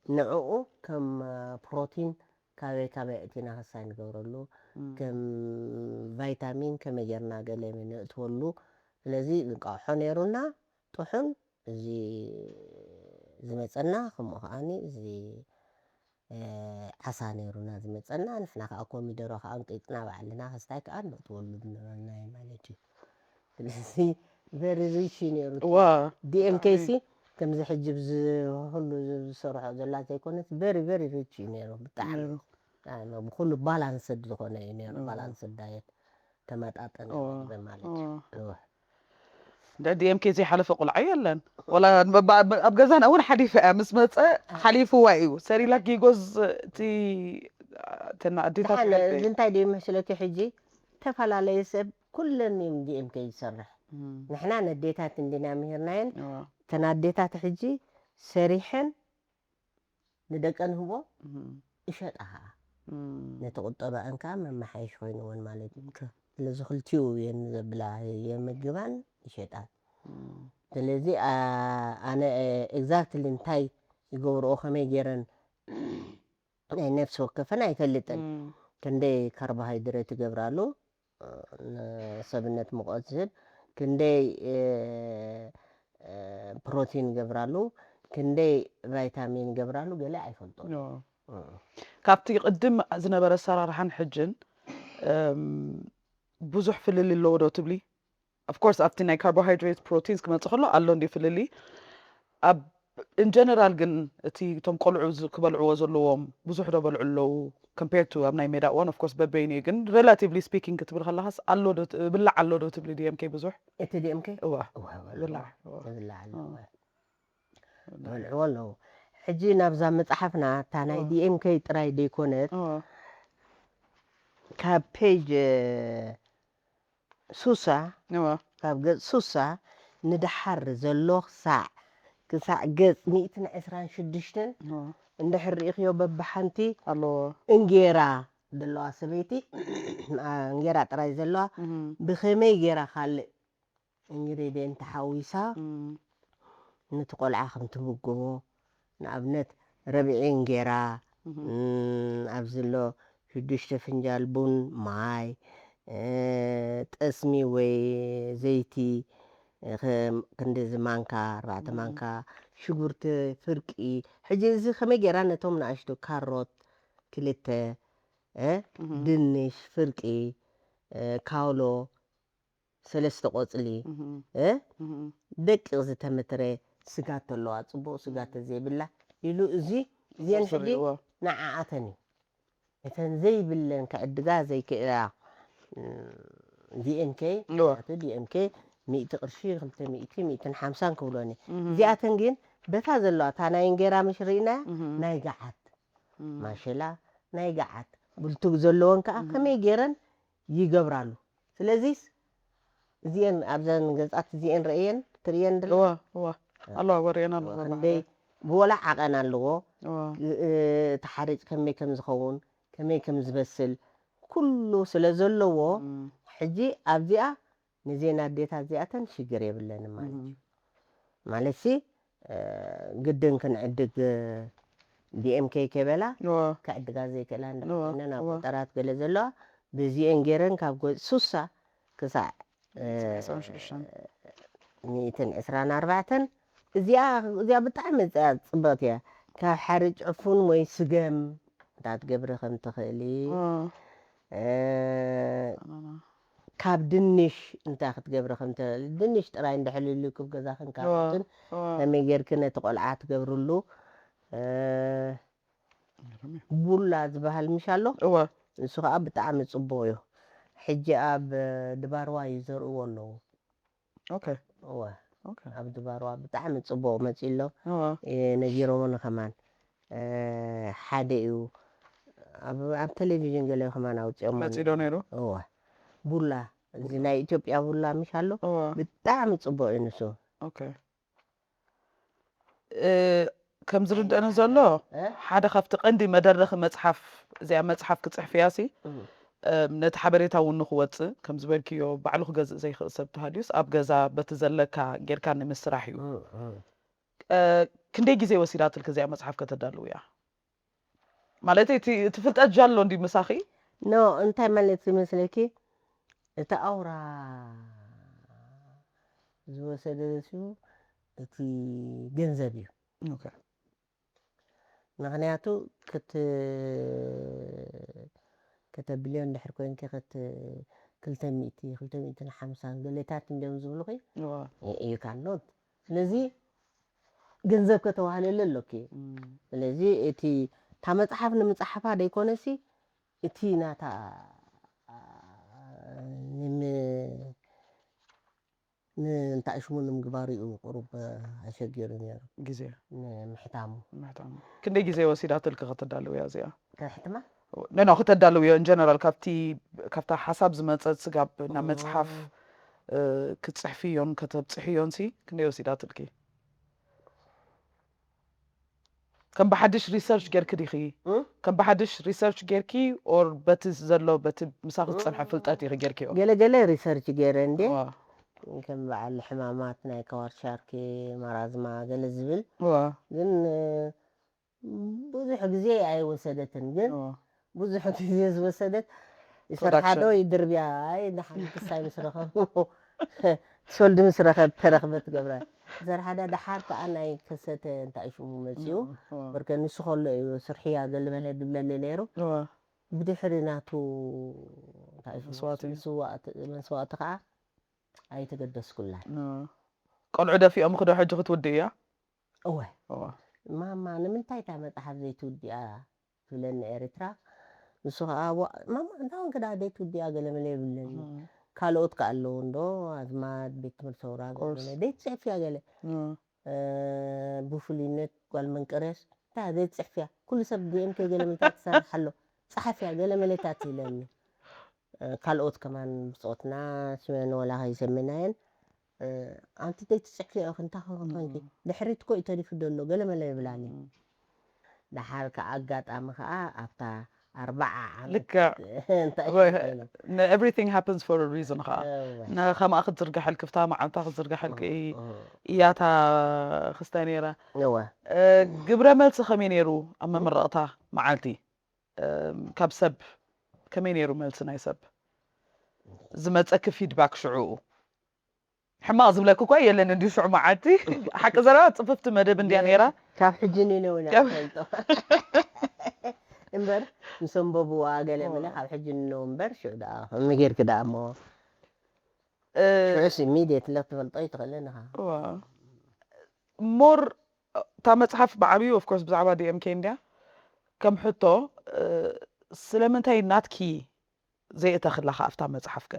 ንዕኡ ከም፣ እ፣ ፕሮቲን ካበይ ካበይ ኣእቲና ክሳይ ንገብረሉ፣ እም። ከም ቫይታሚን ከመይ ጌርና ገለ ነእትወሉ። ስለዚ እንቋቑሖ ነይሩና፣ ጥሑን እዚ ዝመጸና፣ ከምኡ ከኣኒ እዚ፣ እ፣ ዓሳ ነይሩና ዝመጸና። ንሕና ከኣ ኮሚደሮ ከኣ እንቂጽና ባዕልና ክስታይ ከኣ ነእትወሉ ዝነበርና እዩ ማለት እዩ። ስለዚ very rich እዩ ነይሩ። ዋ፣ ዲ ኤም ኬ ሲ ብጣዕሚ። ከምዚ ሕጂ ብዚ ኩሉ ዝሰርሖ ዘላ ዘይኮነስ very very rich እዩ ነይሩ ብጣዕሚ። ነይሩ። ኣነ ብኩሉ ባላንስድ ዝኾነ እዩ ነይሩ። እዋ። ባላንስድ ዳየት ተመጣጠነ እዋ። ምግቢ ማለት እዩ። እዋ። እዋ። እንደ ዲ ኤም ኬ ዘይሓለፈ ቆልዓ የለን። ወላ በ-፣ በ-፣ ኣብ ገዛና እውን ሓሊፋ እያ። ምስ መጸ ሓሊፍዋ እዩ። ሰሪላክ ጊጎዝ እቲ ተና ኣዴታት ደሓን ሕጂ- እዚ እንታይ ደዩ መስለኪ? ሕጂ ተፈላለየ ሰብ ኩለን እዮም ዲኤምኬ ዝሰርሕ። እም፣ ንሕና ነዴታት እንዲና ምሂርናየን እዋ፣ እተን ኣዴታት ሕጂ ሰሪሐን ንደቀን ህቦ እም፣ ይሸጣ ከዓ እም፣ ነቲ ቁጠባአን ከዓ መመሓየሽ ኮይንወን ማለት እዩ። ኦኬ። ስለዚ ክልቲኡ እየን ዘብላ፣ የምግባን ይሸጣን። እም፣ ስለዚ አ- ኣነ ኤግዛክትሊ እንታይ ይገብርኦ ከመይ ገይረን ናይ ነፍሲ ወከፈን ኣይፈልጥን። እም፣ ክንደይ ካርቦሃይድሬት ይገብራሉ፣ ንሰብነት ሙቐት ዝህብ፣ ክንደይ እ፣ እ፣ ፕሮቲን ይገብራሉ፣ ክንደይ ቫይታሚን ይገብራሉ ገለ ኣይፈልጦ። እዋ። ካብቲ ቅድም ዝነበረ ኣሰራርሓን ሕጅን እም፣ ብዙሕ ፍልልይ ኣለዎ ዶ ትብሊ? ኦፍኮርስ ኣብቲ ናይ ካርቦሃይድሬት ፕሮቲንስ ክመፅእ ከሎ ኣሎ እንዲ ፍልልይ። ኣብ ኢንጀነራል ግን እቲ እቶም ቆልዑ ዝ- ክበልዕዎ ዘለዎም ብዙሕ ዶ በልዑ ኣለዉ? ኮምፔር ቱ ኣብ ናይ ሜዳ እዋን ኦፍኮርስ በበይኑ እዩ፣ ግን ሬላቲቭሊ ስፒኪንግ ክትብል ከለካስ ኣሎ ዶ ት- ብላዕ ኣሎ ዶ ትብሊ? ዲኤምኬ ብዙሕ እቲ ዲኤምኬ እዋ እዋ፣ እዋ፣ ብላዕ እዋ፣ ብላዕ ኣለዎ። በልዕዎ ኣለዉ። ሕጂ ናብዛ መፅሓፍና እታ ናይ እዋ። ዲኤምኬ ጥራይ ዘይኮነት እዋ ካብ ፔጅ ሱሳ እዋ ካብ ገፅ ሱሳ ንደሓር ዘሎ ክሳዕ ክሳዕ ገፅ ሚእትን ዕስራን ሽዱሽተን እዋ እንድሕር ርኢኽዮ በብሓንቲ ኣለዎ እንጌራ ዘለዋ ሰበይቲ ኣ፣ እንጌራ ጥራይ ዘለዋ እም፣ ብኸመይ ገይራ ካልእ ኢንግሪድየንት ሓዊሳ እም፣ ነቲ ቆልዓ ከም ትምግቦ ንኣብነት ረብዒ እንጌራ እም፣ እም፣ ኣብዚ ኣሎ ሽዱሽተ ፍንጃል ቡን ማይ እ፣ ጠስሚ ወይ ዘይቲ እ፣ ከ- ክንድዚ ማንካ ኣርባዕተ እም፣ ማንካ ሽጉርቲ ፍርቂ ሕጂ እዚ ከመይ ገይራ ነቶም ንኣሽቱ ካሮት ክልተ እ፣ እም፣ ድንሽ ፍርቂ እ፣ ካውሎ ሰለስተ ቆፅሊ እም፣ እ፣ እም፣ ደቂቕ ዝተመትረ ስጋ ተለዋ ፅቡቕ ስጋ ተዘይብላ ኢሉ እዚ እዚአን ሕጂ ስሪእዎ ንዓኣተን እዩ እተን ዘይብለን ክዕድጋ ዘይክእላ ዲኤምኬ እዋ ዲኤምኬ ሚእቲ ቅርሺ ክልተ ሚእቲ ሚእትን ሓምሳን ክብሎኒ እም፣ እዚኣተን ግን በታ ዘለዋ እታ ናይ እንጌራ ምሽ ርኢና እም፣ ናይ ገዓት እም፣ ማሸላ ናይ ገዓት ብልቱግ ዘለወን ከዓ እም። ከመይ ገይረን ይገብራሉ ስለዚስ እዚአን ኣብዘን ገፃት እዚአን ረእየን ትርእየን ድለ እዋ እዋ ኣለዋ ወርእየን ኣለዋ ክንደይ ብወላ ዓቐን ኣለዎ እዋ እ፣ እቲ ሓርጭ ከመይ ከም ዝኸውን ከመይ ከም ዝበስል ኩሉ ስለ ዘለዎ እም፣ ሕጂ ኣብዚኣ ንዜና ኣዴታት እዚኣተን ሽግር የብለንም ማለት እዩ እም፣ ማለት ሲ እ፣ ግድን ክንዕድግ ዲኤምኬ ከበላ እዋ ክዕድጋ ዘይክእላ እዋ እንዳኮነን ኣብ እዋ ገጠራት ገለ ዘለዋ በዚአን ገይረን ካብ ጎ- ሱሳ ክሳዕ እ፣ ዕስራን ሽዱሽተን ሚእትን ዕስራን ኣርባዕተን እዚኣ እዚኣ ብጣዕሚ እዚኣ ፅብቕቲ እያ ካብ ሓርጭ ዕፉን ወይ ስገም እንታይ ክትገብሪ ከም ትኽእሊ እዋ እ፣ ኣናና ካብ ድንሽ እንታይ ክትገብሪ ከም ትኽእሊ ድንሽ ጥራይ እንድሕልልዩ ክብ ገዛኽን እዋ ካሮትን እዋ ከመይ ጌርኪ ነቲ ቆልዓ ትገብርሉ እ፣ ገርም እዩ ቡላ ዝበሃል ምሽ ኣሎ እዋ ንሱ ከዓ ብጣዕሚ ፅቡቅ እዩ ሕጂ ኣብ ድባርዋ ይዘርእዎ ኣለዉ ኦኬ እወ ኦኬ ኣብ ድባርዋ ብጣዕሚ ፅቡቅ መፂ ኣሎ እዋ ነጊሮምኒ ከማን ሓደ እዩ ኣብ ቴሌቪዥን ገለ ከማን ኣውፅኦም መፂ ዶ ነይሩ እወ ቡላ እዚ ናይ ኢትዮጵያ ቡላ ምሽ ኣሎ እዋ ብጣዕሚ ፅቡቅ እዩ ንሱ ኦኬ እ፣ ከም ዝርደኒ ዘሎ ሓደ ካብቲ ቀንዲ መደረኺ መፅሓፍ እዚኣ መፅሓፍ ክፅሕፍያ ሲ ነቲ ሓበሬታ እውን ንክወፅእ ከም ዝበልክዮ ባዕሉ ክገዝእ ዘይክእል ሰብ ተሃልዩስ ኣብ ገዛ በቲ ዘለካ ጌርካ ንምስራሕ እዩ ክንደይ ግዜ ወሲዳትልክ እዚኣ መፅሓፍ ከተዳልውያ ማለት እቲ ፍልጠት ጃሎ እንዲ ምሳኺ ኖ እንታይ ማለት ይመስለኪ እቲ ኣውራ ዝወሰደ ሲ እቲ ገንዘብ እዩ ምክንያቱ ክት ከተብልዮ እንድሕር ኮይንኪ ክት ክልተ ሚእቲ ክልተ ሚእትን ሓምሳን ገሌታት እንዲዮም ዝብሉኺ እዩ ካኖት ስለዚ ገንዘብ ከተዋህለለ ኣሎኪ ስለዚ እቲ እታ መፅሓፍ ንምፅሓፋ ደይኮነሲ እቲ ናታ ንምንታይ ሽሙ ንምግባሩ እዩ ቁሩብ ኣሸጊሩ ነይሩ ግዜ ንምሕታሙ ምሕታሙ ክንደይ ግዜ ወሲዳትልኪ ከተዳልውያ እዚኣ ከሕትማ ነኖ ክተዳልውዮ ን ጀነራል ካብቲ ካብታ ሓሳብ ዝመፀት ስጋብ ናብ መፅሓፍ ክትፅሕፍዮን ከተብፅሕዮን ሲ ክንደይ ወሲዳትልኪ? ከም ብሓድሽ ሪሰርች ጌርኪ ዲኺ? ከም ብሓድሽ ሪሰርች ጌርኪ ኦር በቲ ዘሎ በቲ ምሳኺ ዝፀንሐ ፍልጠት ኢኺ ጌርኪዮ? ገለ ገለ ሪሰርች ገይረ እንዴ ከም በዓል ሕማማት ናይ ከዋር ሻርኪ ማራዝማ ገለ ዝብል ግን ብዙሕ ግዜ ኣይወሰደትን ግን ብዙሕ ግዜ ዝወሰደት ይሰርሓ ዶ ይድርብያ ኣይ ንሓንቲ ክሳይ ምስ ረኸቡ ትወልዲ ምስ ረኸብ ተረኽበ ትገብራ ይሰርሓ ዳ ደሓር ከዓ ናይ ከሰተ እንታይ ሽሙ መፅኡ በርከ ንሱ ከሎ እዩ ስርሕያ ገለ መለ ድብለኒ ነይሩ ብድሕሪ ናቱ እንታይ ሽሙ መስዋእቲ ከዓ ኣይተገደስኩላን ቆልዑ ደፊኦም ክዶ ሕጂ ክትውድእያ እወ ማማ ንምንታይ እታ መፅሓፍ ዘይትውድኣ ትብለኒ ኤርትራ ንሱ ከዓ ማማ እንታ ኮንክ ደኣ ዘይትውድኣ ገለ መለ ይብለኒ ካልኦት ከ ኣለዉ እንዶ ኣዝማድ ቤት ትምህርቲ ሰውራ ዘይትፅሕፍያ ገለ ብፍሉይነት ጓል መንቀርዮስ እንታ ዘይትፅሕፍያ ኩሉ ሰብ ዲኤምኬ ገለ መለታት ትሰርሕ ኣሎ ፀሓፍያ ገለ መለታት ይብለኒ ካልኦት ከማን ብፆትና ሽመን ወላ ከይሰሚናየን ኣንቲ ዘይትፅሕፍያ ኢኺ እንታይ ኮንኪ ድሕሪት እኮ እዩ ተሪፉ ዘሎ ገለ መለ ይብላኒ ደሓር ከዓ ኣጋጣሚ ከዓ ኣብታ ኣርባዓ ዓመት ልክዕ እንታይ Right. Everything happens for a reason ከዓ ንከምኣ ክትዝርጋሐልኪ ፍታ መዓልታ ክትዝርጋሐልኪ እያታ ክስተ ነይራ እወ ግብረ መልሲ ከመይ ነይሩ ኣብ መመረቕታ መዓልቲ ካብ ሰብ ከመይ ነይሩ መልሲ ናይ ሰብ ዝመፀኪ ፊድባክ ሽዑኡ ሕማቕ ዝብለኪ እኳ የለን እንዲሁ ሽዑ መዓልቲ ሓቂ ዘረባ ፅፍፍቲ መደብ እንዲያ ነይራ ካብ ሕጂ ንነውና ፈልጦ እምበር ምስ ኣንበብዋ ገለ መለ ካብ ሕጂ ንነው እምበር ሽዑ ደኣ ከመይ ጌርኪ ደኣ እሞ ሽዑስ ኢሚድየትሊ ክትፈልጦ ኣይትኽእልን ኢኻ ሞር እታ መፅሓፍ ብዓብዩ ኦፍኮርስ ብዛዕባ ዲኤምኬ እንድያ ከም ሕቶ ስለምንታይ ናትኪ ዘየእተኽላ ከ ኣብታ መፅሓፍከ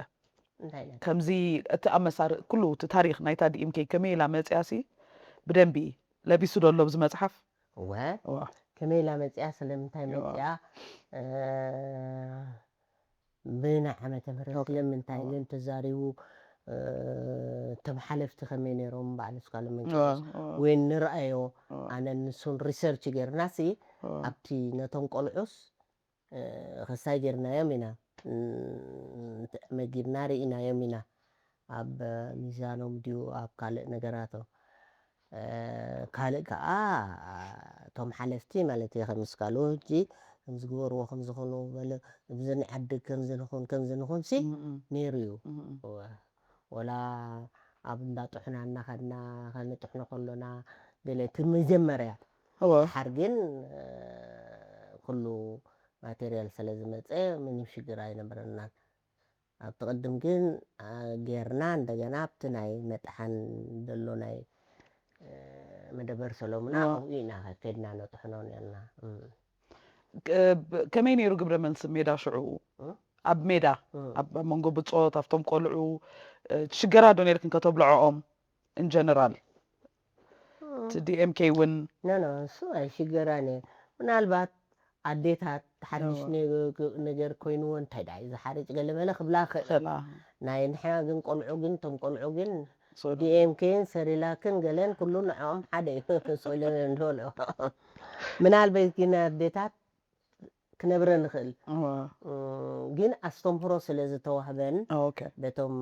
እንታይ ኢላ? ከምዚ እቲ ኣመሳር ኩሉ እቲ ታሪኽ ናይታ ዲኤምኬ ከመይ ኢላ መፅያ ሲ ብደንቢ ለቢሱ ዶ ኣሎ ብዚ መፅሓፍ? እወ እዋ ከመይ ኢላ መፅያ ስለምንታይ እዋ መፅያ እ፣ ብናይ ዓመተ ምህረት ኦኬ። ስለምንታይ እዋ ግን ተዛሪቡ እ፣ እቶም ሓለፍቲ ከመይ ነይሮም በዓል እስካሎም እዋ መንቀሳቀስ እዋ ወይ ንርኣዮ እዋ ኣነ ንሱን ሪሰርች ጌርና ሲ እዋ ኣብቲ ነቶም ቆልዑስ ኸሳይ ጌርናዮም ኢና መጊብና ርኢናዮም ኢና ኣብ ሚዛኖም ድዩ ኣብ ካልእ ነገራቶ ካልእ ከዓ እቶም ሓለፍቲ ማለት እየ ከምስካሉ ሕጂ ከምዝግበርዎ ከምዝኾኑ በለ እብዝኒ ዓዲ ከምዝንኹን ከምዝንኹን ሲ ነይሩ እዩ ወላ ኣብ እንዳ ጥሑና እናኸድና ከነጥሕኖ ከሎና ገለ እቲ መጀመርያ እወ። ድሓር ግን ኩሉ ማቴርያል ስለ ዝመፀ ምንም ሽግር ኣይነበረናን ኣብቲ ቅድም ግን ጌርና እንደገና ኣብቲ ናይ መጥሓን ዘሎ ናይ መደበር ሰሎምና እወ። ኣብኡ ኢና ከድና ነጥሕኖ ነርና ከመይ ነይሩ ግብረ መልሲ ሜዳ ሽዑ ኣብ ሜዳ ኣብ መንጎ ብፆት ኣብቶም ቆልዑ ትሽገራ ዶ ነርክን ከተብልዖኦም in general እቲ ዲኤምኬ እውን ኖ ኖ እሱ ኣይሽገራን እየ ምናልባት ኣዴታት ሓድሽ ነገር ኮይንዎ እንታይ ዳ እዚ ሓርጭ ገለመለ ክብላ ክእል ናይ ንሕና ግን ቆልዑ ግን እቶም ቆልዑ ግን ዲኤምኬን ሰሪላክን ገለን ኩሉ ንዕኦም ሓደ እዩ ሶይለን እንደበልዑ ምናልባት ግን ኣዴታት ክነብረ ንኽእል ግን ኣስተምህሮ ስለ ዝተዋህበን በቶም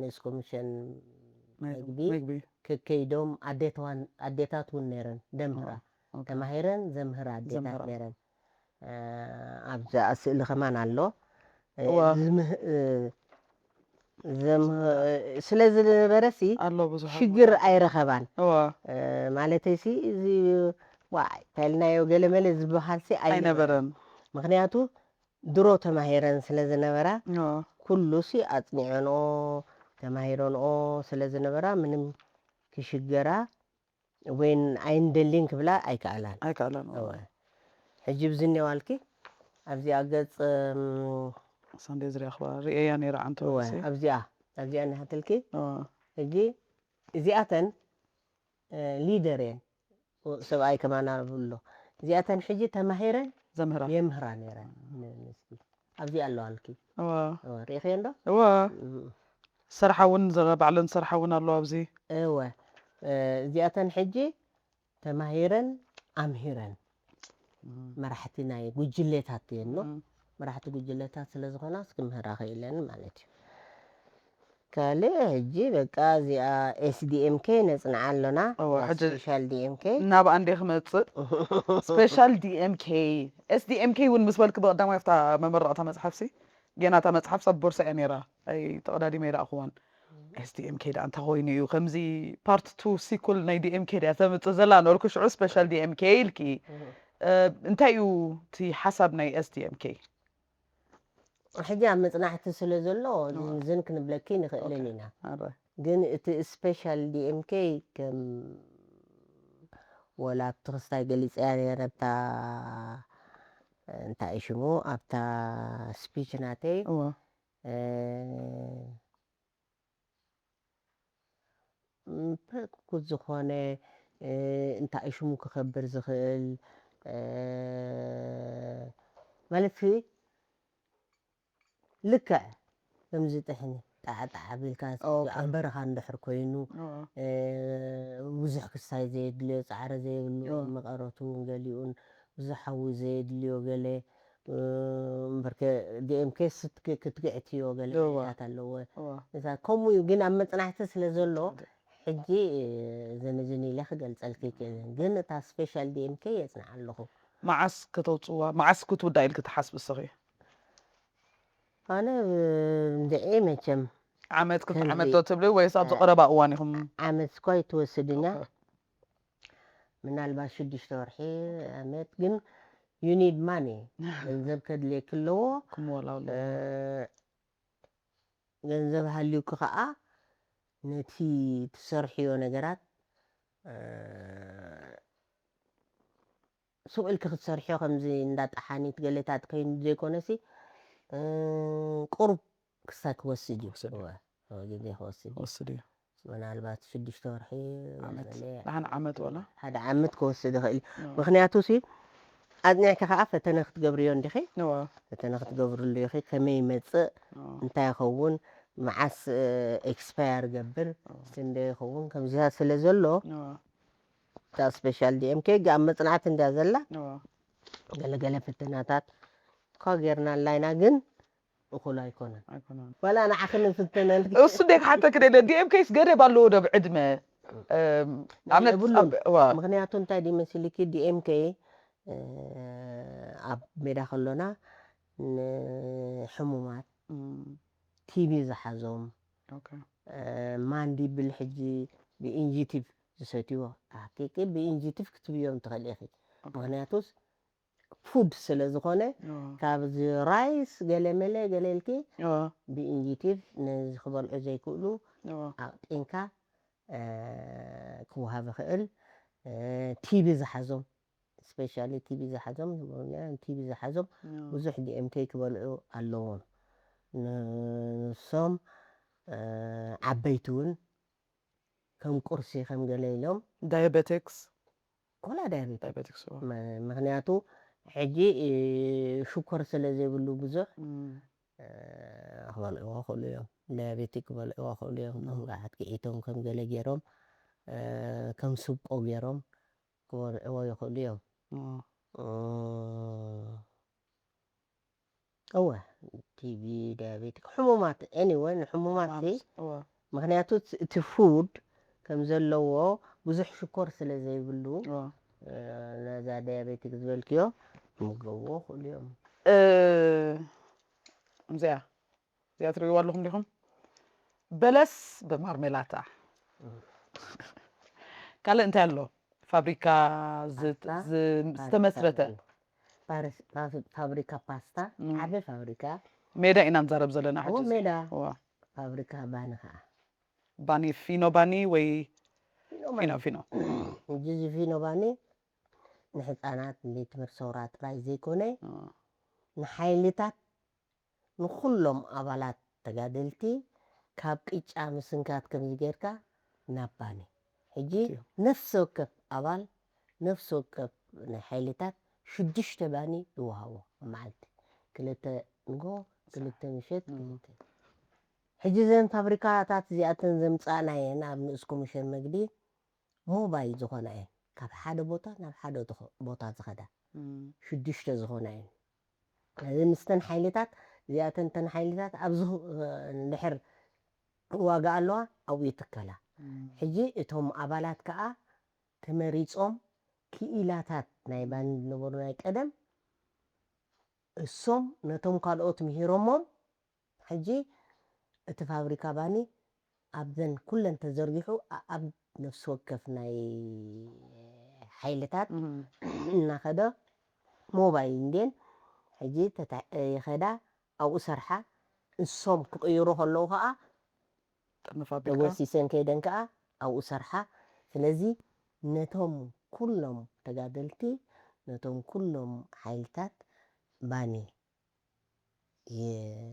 ኔስ ኮሚሽን መግቢ ከከይዶም ኣዴታት እውን ነረን ደምህራ ተማሂረን ዘምህራ ኣዴታት ነረን ኣብዛ ስእሊ ከማን ኣሎ ስለ ዝነበረ ሲ ኣሎ ብዙሕ ሽግር ኣይረኸባን እዋ ማለተይ ሲ እዚ ዋይ ተልናዮ ገለመለ ዝበሃል ሲ ኣይነበረን ኣይነበረን ምክንያቱ ድሮ ተማሂረን ስለ ዝነበራ እዋ ኩሉ ሲ ኣፅኒዐንኦ ተማሂረንኦ ስለ ዝነበራ ምንም ክሽገራ ወይን ኣይንደልን ክብላ ኣይከኣላን ኣይከኣላን እዋ ሕጂ ብዝኒ ዋልኪ ኣብዚኣ ገፅ ሳንዴ ዝሪኣኽባ ርእየያ ነይረ ዓንተ እወ፣ ወሲ ኣብዚኣ ኣብዚኣ እናሃተልኪ ሕጂ እዚኣተን ሊደር እየን ሰብኣይ ከማና ኣሎ እዚኣተን ሕጂ ተማሂረን ዘምህራ። የምህራ ነይረ። ንስቲ ኣብዚኣ ኣለዋልኪ። እዋ እወ፣ ርኢኽዮ እንዶ? እዋ እም፣ ሰርሓ እውን ዘ- ባዕለን ሰርሓ እውን ኣለዋ ኣብዚ። እወ፣ እ፣ እዚኣተን ሕጂ ተማሂረን ኣምሂረን መራሕቲ ናይ ጉጅሌታት እየን። እም። መራሕቲ ጉጅሌታት ስለ ዝኾና ክምህራ ክኢለን ማለት እዩ። ካልእ ሕጂ በቃ እዚኣ S D M K ነጽንዓ ኣሎና። እወ፣ ሕጂ ስፔሻል D M K እናብኣ እንደ ክመፅእ ስፔሻል D M K S D M K እውን ምስ በልክ ብቐዳማይ ኣብታ መመረቕታ መፅሓፍሲ ጌና እታ መፅሓፍ ኣብ ቦርሳ እያ ነይራ። ኣይ ተቐዳዲመ ይረኣኽዋን። S D M K ደኣ እንታይ ኮይኑ እዩ ከምዚ ፓርት ቱ ሲኩል ናይ D M K ድያ ተምፅእ ዘላ ነበርኩ። ሽዑ ስፔሻል D M K ኢልኪ እ፣ እንታይ እዩ እቲ ሓሳብ ናይ S D M K? ሕጂ ኣብ መጽናዕቲ ስለ ዘሎ ዝን ክንብለኪ ንኽእልን ኢና። ኣረ ግን እቲ ስፔሻል D M K ከም ወላ ኣብቲ ክስታይ ገሊጸያ ነይረ ኣብታ እንታይ እዩ ሽሙ ኣብታ ስፒች ናተይ እወ እ፣ ም፣ ፕ- ዝኾነ እ፣ እንታይ እዩ ሽሙ ክኸብር ዝኽእል እ፣ ማለት ልክዕ ከምዚ ጥሕኒ ጣዕጣዕ ኣቢልካ ኦኬ። ኣብ በረኻ እንድሕር ኮይኑ እወ እ፣ ብዙሕ ክስታይ ዘየድልዮ ፃዕሪ ዘየብሉ እወ መቐረቱ እውን ገሊኡን ብዙሕ ሓዊ ዘየድልዮ ገለ እ፣ እምበርከ D M K ስትክ ክትግዕትዮ ገለ እወ ምክንያት ኣለዎ። እወ እዛ ከምኡ እዩ ግን ኣብ መጽናዕቲ ስለ ዘሎ ሓደ ሕጂ እ፣ ዘነዝን ኢለ ክገልጸልኪ ኣይክእልን ግን እታ ስፔሻል D M K የጽንዓ ኣለኹ። መዓስ ከተውፅዋ መዓስ ክትውዳ ኢልክ ትሓስብ እስኺ? ኣነ እ፣ እንድዒ መቸም ዓመት ክልተ ከምዚ ዓመት ዶ ትብሊ ወይስ ኣብዚ እ፣ ቀረባ እዋን ኢኹም? ዓመት እኳ ኣይትወስድን እያ ኦኬ። ምናልባት ሽዱሽተ ወርሒ ዓመት ግን you need money ገንዘብ ከድልየኪ ኣለዎ። ክምወላውለ እ፣ ገንዘብ ሃልዩኪ ከዓ ነቲ ትሰርሕዮ ነገራት እ፣ ሱቕ ኢልኪ ክትሰርሕዮ ከምዚ እንዳ ጠሓኒት ገሌታት ከይኑ ዘይኮነሲ እ፣ ቁሩብ ክሳብ ክወስድ እዩ። ክወስድ እዩ። እወ፣ እወ፣ ግዜ ክወስድ እዩ። ወስድ እዩ። ምናልባት ሽዱሽተ ወርሒ ዓመት መለ ደሓን ዓመት ወላ ሓደ ዓመት ክወስድ ይኽእል እዩ። እ፣ ምክንያቱ ሲ ኣጽኒዕኪ ከዓ ፈተነ ክትገብርዮ እንዲኺ እወ ፈተነ ክትገብርሉ ኢኺ ከመይ ይመጽእ እወ እንታይ ይኸውን መዓስ ኤክስፓየር ገብር እወ ክንደ ይኸውን ከምዚታት ስለ ዘሎ እወ እታ ስፔሻል D M K ግ ኣብ መጽናዕቲ እንድያ ዘላ እወ ገለገለ ፈተናታት እኳ ጌርና ኣላይና ግን እኹል ኣይኮነን። ኣይኮነን። ዋላ ንዓኺ ንፍተነልኪ እሱ እንደ ክሓተክ ደለ D M K ስ ገደብ ኣለዎ ዶ ብዕድመ? እም፣ ኣብነት የብሉን። ኣብ- እዋ ምክንያቱ እንታይ ድዩ መሲልኪ D M K እ፣ ኣብ ሜዳ ከሎና ንሕሙማት እም፣ ቲቢ ዝሓዞም ኦኬ። እ፣ ማንዲ ብል ሕጂ ብኢንጂቲቭ ዝሰትይዎ ኣኬቂ ብኢንጂቲቭ ክትብዮም ትኽእል ኢኺ። ኦኬ። ምክንያቱስ ፉድ ስለ ዝኾነ እዋ ካብዚ ራይስ ገለመለ ገለልኪ እዋ ብኢንጂቲቭ ነዚ ክበልዑ ዘይክእሉ እዋ ኣቕጢንካ እ፣ ክወሃብ ይኽእል። እ፣ ቲቢ ዝሓዞም ስፔሻሊ ቲቢ ዝሓዞም ቲቢ ዝሓዞም እዋ ብዙሕ D M K ክበልዑ ኣለዎም። ንሶም እ፣ ዓበይቲ እውን ከም ቁርሲ ከም ገለ ኢሎም ዳያቤቲክስ ኮላ ዳያቤቲክ ዳያቤቲክስ እዋ መ- ምክንያቱ ሕጂ እ፣ ሽኮር ስለ ዘይብሉ ብዙሕ እም፣ እ፣ ክበልዕዎ ክእሉ እዮም። ዳያቤቲክ ክበልዕዎ ክእሉ እዮም። እም፣ ከም ገዓት ክዒቶም ከም ገለ ገይሮም እ፣ ከም ስብቆ ገይሮም ክበልዕዎ ይኽእሉ እዮም። እዋ እ፣ እወ ቲቢ ዳያቤቲክ ሕሙማት ኤኒወ ንሕሙማት ሲ ማምስ እዋ ምክንያቱ እቲ- እቲ ፉድ ከም ዘለዎ ብዙሕ ሽኮር ስለ ዘይብሉ እዋ እ፣ ነዛ ዳያቤቲክ ዝበልክዮ ምገብዎ ክእሉ እዮም። እ፣ እዚኣ እዚኣ ትርእይዋ ኣለኹም ዲኹም? በለስ ብማርሜላታ። ካልእ እንታይ ኣሎ? ፋብሪካ ዝ- ፓስታ፣ ዝ- ፓስታ ዝተመስረተ እዩ። ፓሪስ- ፋፍ- ፋብሪካ ፓስታ እም። ዓቢ ፋብሪካ ሜዳ ኢና ንዛረብ ዘለና እዎ ሕጂ። ሜዳ እዋ። ፋብሪካ ባኒ ከዓ ባኒ ፊኖ ባኒ ወይ ፊኖ ፊኖ ባኒ ፊኖ ሕጂ እዚ ፊኖ ባኒ ንህፃናት ንቤት ትምህርቲ ሰውራ ጥራይ ዘይኮነ እዋ። ንሓይልታት ንኩሎም ኣባላት ተጋደልቲ ካብ ቅጫ ምስንካት ከምዚ ጌርካ ናብ ባኒ ሕጂ እዩ። ነፍሲ ወከፍ ኣባል ነፍሲ ወከፍ ናይ ሓይልታት ሽዱሽተ ባኒ ይወሃቦ ኣብ መዓልቲ። ክልተ ንጎ፣ ክልተ ምሸት፣ ክልተ። ሕጂ እዘን ፋብሪካታት እዚኣተን ዘምጻእናየን ኣብ ንኡስ ኮሚሽን መግቢ ሞባይል ዝኾና እየን። ካብ ሓደ ቦታ ናብ ሓደ ትኸ-፣ ቦታ ዝኸዳ። ሽዱሽተ ዝኾና እየን። ስለዚ ምስተን ሓይልታት እዚኣተን፣ እተን ሓይልታት ኣብዚ፣ እ፣ እንድሕር ዋጋ ኣለዋ፣ ኣብኡ ይትከላ። ሕጂ እቶም ኣባላት ከኣ ተመሪጾም ክኢላታት ናይ ባኒ ዝነበሩ ናይ ቀደም እሶም ነቶም ካልኦት ምሂሮሞም። ሕጂ እቲ ፋብሪካ ባኒ ኣብዘን ኩለን ተዘርጊሑ ኣ-፣ ኣብ ነፍሲ ወከፍ ናይ ሓይልታት እናኸደ ሞባይል እንድየን ሕጂ ተታ-፣ ይኸዳ ኣብኡ ሰርሓ። እሶም ክቕይሩ ከለዉ ከዓ ንፋብሪካ ተጎሲሰን ከይደን ከዓ ኣብኡ ሰርሓ። ስለዚ ነቶም ኩሎም ተጋደልቲ፣ ነቶም ኩሎም ሓይልታት ባኒ የ-፣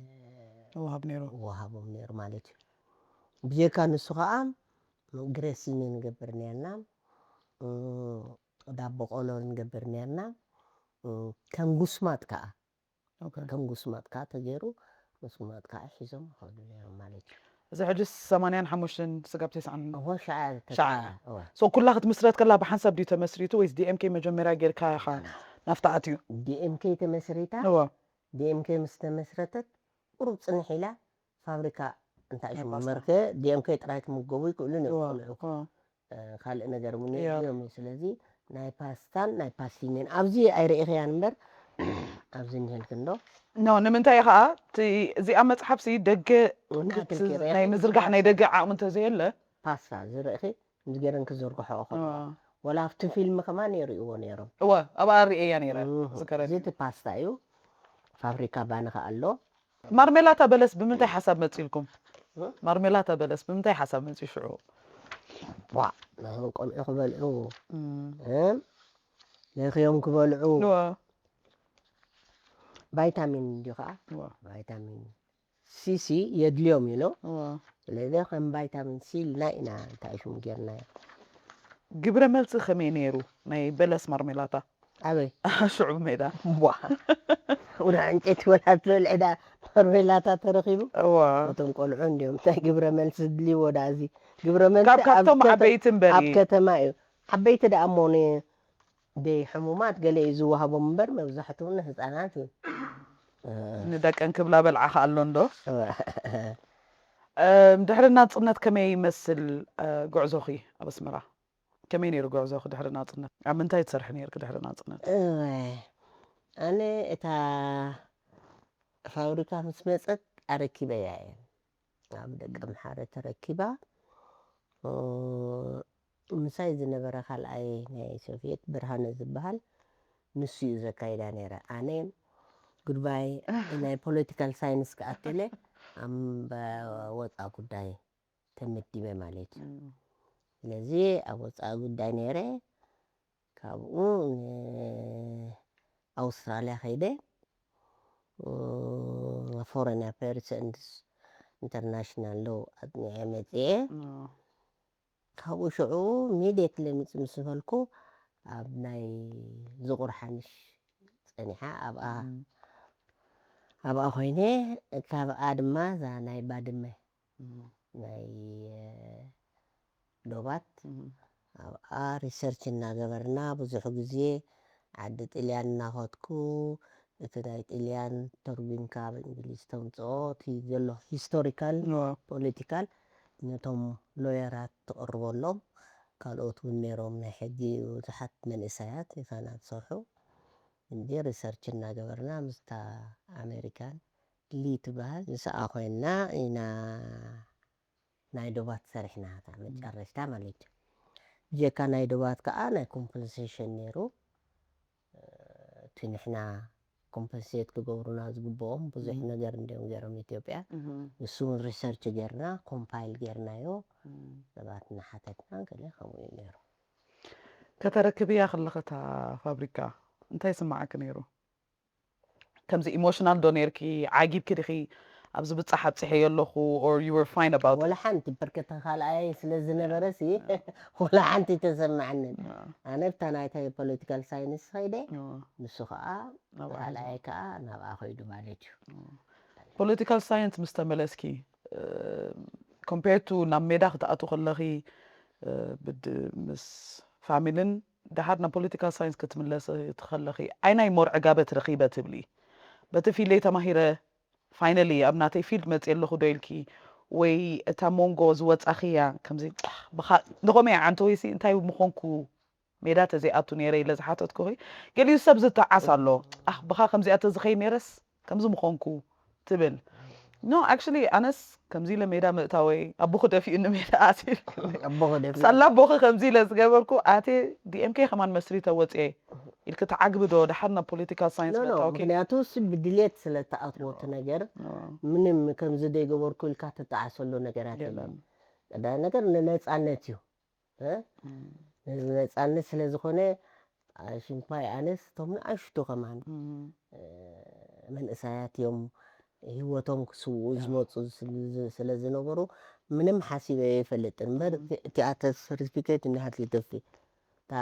ወሃብ ነይሩ። ወሃቦም ነይሩ ማለት እዩ። ብጀካ ንሱ ከዓ ግረሲኒ ንገብር ነርና፣ እ፣ ዳቦ ቆሎ ንገብር ነርና። እ፣ ከም ጉስማጥ ከዓ፣ ኦኬ። ከም ጉስማጥ ከዓ ተገይሩ፣ ጉስማጥ ከዓ ሒዞም ይኸዱ ነይሮም ማለት እዩ። እዚ ሕጂ ሰማንያን ሓሙሽተን ስጋብ ተስዓን እዎ፣ ሸዓ ሸዓ። ተስዓ፣ እዎ። ሶ ኩላ ክትምስረት ከላ ብሓንሳብ ድዩ ተመስሪቱ ወይስ ዲ ኤም ኬ መጀመርያ ጌርካ ኢኻ ናፍታ ኣትዩ? ዲ ኤም ኬ ተመስሪታ። እዎ። ዲ ኤም ኬ ምስ ተመስረተት ቁሩብ ጽንሕ ኢላ ፋብሪካ እንታይ ናይ ሽሙ ፓስታ። መርከ ዲ ኤም ኬ ጥራይ ክምገቡ ይክእሉ እዮም እዎ፣ ቆልዑ። እዎ። እ፣ ካልእ ነገር እውን እዮ። እዮም። ስለዚ ናይ ፓስታን ናይ ፓስቲኒን ኣብዚ ኣይርእኽያን እምበር ኣብዚ እንሄልክን ዶ? ኖ፣ ንምንታይ ከዓ እቲ፣ እዚኣ መፅሓፍሲ ደገ እናእክል ክት-፣ ክርእኺ ናይ ምዝርጋሕ ናይ ደገ ዓቕሚ እንተዘየለ። ፓስታ ዝርእኺ ምስ ገረን ክዝርግሖ ከሎ። እዎ። ወላ ኣብቲ ፊልም ከማን የርእይዎ ነይሮም። እወ፣ ኣብኣ ርእየያ ነይረ፣ እህ፣ ዝከረኒ። እዚ እቲ ፓስታ እዩ። ፋብሪካ ባኒ ከኣ ኣሎ። ማርሜላታ በለስ ብምንታይ ሓሳብ መጺልኩም? እ? ማርሜላታ በለስ ብምንታይ ሓሳብ መጺኡ ሽዑ? ዋ፣ ነዞም ቆልዑ ክበልዑ፣ እም። እ? ለኽዮም ክበልዑ። እወ። ቫይታሚን እንድዩ ከኣ። እወ። ቫይታሚን ሲ ሲ የድልዮም እዩ፣ ኖ? እወ። ስለዚ ከም ቫይታሚን ሲ ኢልና ኢና እንታይ ሽሙ ጌርናዮ። ግብረ መልሲ ከመይ ነይሩ ናይ በለስ ማርሜላታ? ኣበይ? ሽዑ ሜዳ። ቧ። ወደ ዕንጨይቲ ወላ ትበልዕ ዳ ማርሜላታ ተረኺቡ? እወ። እቶም ቆልዑ እንድዮም እንታይ ግብረ መልሲ ድልይዎ ዳ እዚ? ግብረ መልሲ ካብ፣ ካብቶም ኣብ ከተ-፣ ዓበይቲ እምበር ኣብ እዩ። ከተማ እዩ። ዓበይቲ ደኣ እሞ ን-፣ ደይ ሕሙማት ገለ እዩ ዝወሃቦም እምበር መብዛሕትኡ ንህፃናት እዩ። እ። ንደቀን ክብላ በልዓ ከኣ ኣሎ እንዶ? እወ። እም፣ ድሕሪ ናጽነት ከመይ ይመስል፣ እ፣ ጉዕዞኺ ኣብ ኣስመራ? ከመይ ነይሩ ጉዕዞኺ ድሕሪ ናጽነት? ኣብ ምንታይ ትሰርሒ ነይርኪ ድሕሪ ናጽነት? እወ፣ ኣነ እታ ፋብሪካ ምስ መጸት ኣረኪበያ እየ። ኣብ ደቀምሓረ ተረኪባ፣ እ፣ ምሳይ ዝነበረ ካልኣይ ናይ ሶቪየት ብርሃነ ዝበሃል ንሱ እዩ ዘካይዳ ነይረ። ኣነ ጉድባይ ናይ ፖለቲካል ሳይንስ ክኣክለ ኣብ ወፃ ጉዳይ ተመዲበ ማለት እዩ። እም። ስለዚ ኣብ ወፃ ጉዳይ ነይረ። ካብኡ ንኣውስትራልያ ከይደ፣ እ፣ ፎረን ኣፌርስ ኤንድ ኢንተርናሽናል ሎው ኣጥኒዐ መፅኤ። እ። ካብኡ ሽዑ ኢሚድየትሊ ምፅ ምስ በልኩ ኣብ ናይ ዝቑር ሓንሽ ፀኒሓ ኣብኣ፣ እም። ኣብኣ ኮይነ ካብኣ ድማ እዛ ናይ ባድመ እም። ናይ፣ እ፣ ዶባት እም። ኣብኣ ሪሰርች እናገበርና ብዙሕ ግዜ ዓዲ ጥልያን እናኸድኩ እቲ ናይ ጥልያን ተርጒምካ ኣብ እንግሊዝ ተምፅኦ እቲ ዘሎ ሂስቶሪካል እዋ። ፖለቲካል ነቶም ሎየራት ትቕርበሎም ካልኦት እውን ነይሮም ናይ ሕጊ ብዙሓት መንእሰያት ይኻና ዝሰርሑ እንዲ ሪሰርች እናገበርና ምስታ ኣሜሪካን ሊ ትበሃል ምስኣ ኮይንና ኢና ናይ ዶባት ሰሪሕና እታ መጨረሽታ ማለት እዩ። ብጀካ ናይ ዶባት ከዓ ናይ ኮምፐንሴሽን ነይሩ። እቲ ንሕና ኮምፐንሴት ክገብሩና ዝግብኦም ብዙሕ እም። ነገር እንዲዮም ገይሮም ኢትዮጵያ። እም። ንሱ እውን ሪሰርች ጌርና፣ ኮምፓይል ጌርናዮ፣ እም። ሰባት እናሓተትና ገለ ከምኡ እዩ ነይሩ። ከተረክብያ ከለኺ እታ ፋብሪካ እንታይ ይስምዓኪ ነይሩ? ከምዚ ኢሞሽናል ዶ ነይርኪ? ዓጊብኪ ዲኺ? ኣብዚ ብጻሕ ኣብጽሐዮ ኣለኹ or you were fine about ወላ ሓንቲ በርከተ ካልኣይ ስለ ዝነበረ ሲ ወላ ሓንቲ ተሰማዓንን ኣነ ብታ ናይታ ፖለቲካል ሳይንስ ኸይደ ንሱ ከዓ ካልኣይ ከዓ ናብኣ ኸይዱ ማለት እዩ political science ምስ ተመለስኪ compared to ናብ ሜዳ ክትኣቱ ከለኺ ብድ ምስ ፋሚልን ደሓር ናብ political science ክትምለስ ትኸለኺ ኣይናይ more ዕጋበት ረኺበ ትብሊ በቲ ፊልደይ ተማሂረ finally ኣብ ናተይ field መፅእ ኣለኹ ዶ ኢልኪ ወይ እታ መንጎ ዝወፃኽያ ከምዚ ንኸመይ ዓንተ ወይሲ እንታይ ምኾንኩ ሜዳ ተዘይኣቱ ነይረ ኢለ ዝሓተትኩኺ ገሊኡ ሰብ ዝተዓስ ኣሎ ኣኽ ብኻ ከምዚኣ ተዝኸይ ነይረስ ከምዚ ምኾንኩ ትብል no actually ኣነስ ከምዚ ኢለ ሜዳ ምእታወይ ኣቦኹ ደፊኡኒ ሜዳ ኣትል ሳላ ኣቦኺ ከምዚ ኢለ ዝገበርኩ ኣቴ ዲኤምኬ ከማን መስሪተ ወፅኤ ኢልክ ተዓግቢ ዶ ድሓር ናብ political science ምእታውኪ ምክንያቱ እሱ ብድሌት ስለ ተኣትዎ እቲ ነገር ምንም ከምዚ ዘይገበርኩ ኢልካ ትጠዓሰሉ ነገራት የለን ቀዳይ ነገር ንነፃነት እዩ ነፃነት ስለ ዝኾነ ሽንኳይ ኣነስ እቶም ንኣሽቱ ከማን መንእሰያት እዮም ህይወቶም ክስውኡ ዝመፁ ስለ ዝነበሩ ምንም ሓሲበ ይፈልጥን እምበር እቲኣ ተሰርቲፊኬት እንዲሃት ልትፊ እታ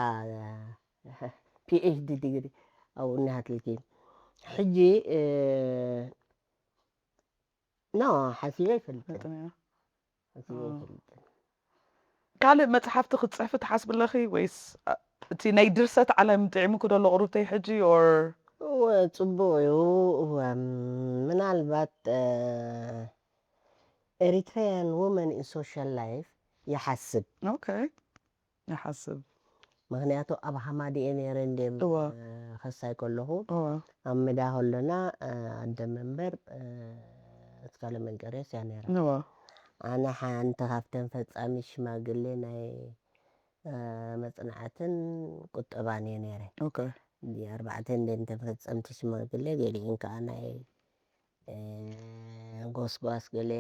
ፒኤችዲ ዲግሪ ኣብኡ እንዲሃት ልኪ ሕጂ ኖ ሓሲበ ይፈልጥን ካልእ መፅሓፍቲ ክትፅሕፊ ትሓስቢ ኣለኺ ወይስ እቲ ናይ ድርሰት ዓለም ጥዒሙኪ ዶ ኣሎ ቁሩብተይ ሕጂ or እወ ፅቡቅ እዩ እወ ምናልባት Eritrean women in social life ይሓስብ ይሓስብ ምክንያቱ ኣብ ሃማዲኤ ነይረ እንድም ከሳይ ከለኹ ኣብ ምዳ ከሎና ኣደ መንበር እስካለ መንቀርዮስ እያ ነይራ ኣነ ሓንቲ ካብተን ፈፃሚ ሽማግሌ ናይ መፅናዕትን ቁጠባን እየ ነይረ ኣርባዕተ እንደ እንተፈፀምቲ ሽማግሌ ገሊእን ከዓ ናይ ጎስጓስ ገለ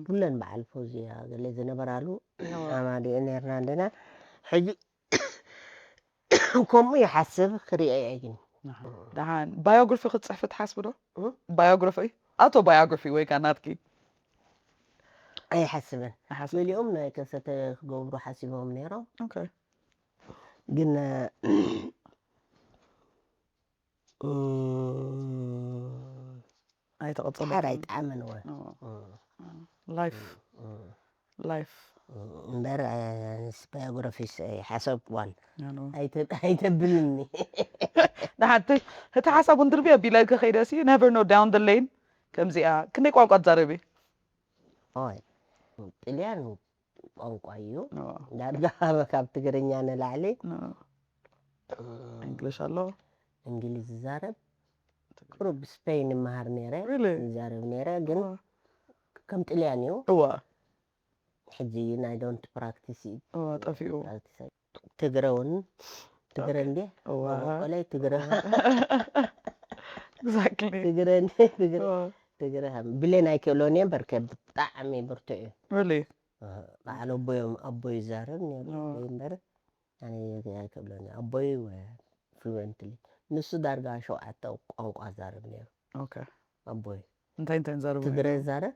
ኩለን በዓል ፎዝያ ገለ ዝነበራሉ ኣማዲኡ ነርና ኣለና ሕጂ ከምኡ ይሓስብ ክሪኦ እየ ግን ደሓን biography ክትፅሕፊ ትሓስቢ ዶ biography autobiography ወይ ከዓ ናትኪ ኣይሓስብን ገሊኦም ናይ ከሰተ ክገብሩ ሓሲቦም ነይሮም ግን ኣይተቐፀለ ሓር ኣይጠዓመን ወ life life እምበር ንስ ባዮግራፊስ ሓሰብዋን ኣይተብልኒ ንሓንቲ እቲ ሓሳብ እውን ድርቢ ኣቢለ ከኸይደ ሲ never know down the lane ከምዚኣ ክንደይ ቋንቋ ትዛረቢ ጥልያን ቋንቋ እዩ ዳርጋ ካብ ትግርኛ ንላዕሊ እንግሊሽ ኣሎ እንግሊዝ ዝዛረብ ቁሩብ ስፔን ይመሃር ነይረ ይዛረብ ነይረ ግን ከም ጥልያን እዩ እዋ ሕጂ ናይ don't practice እዋ ጠፊኡ ትግረ እውን ትግረ እንዴ ቆለይ ትግረ exactly ትግረ እንዴ ትግረ ትግረ ብሌን ኣይክእሎን እየ በርከ ብጣዕሚ ብርቱዕ እዩ really በዓል ኣቦዮም ኣቦ ይዛረብ ነይሩ እምበር ኣነ ኣይክእሎን እየ ኣቦይ fluently ንሱ ዳርጋ ሸውዓተ ቋንቋ ዛረብ ነይሩ okay ኣቦይ እንታይ እንታይ ንዛረቡ ትግረ ዛረብ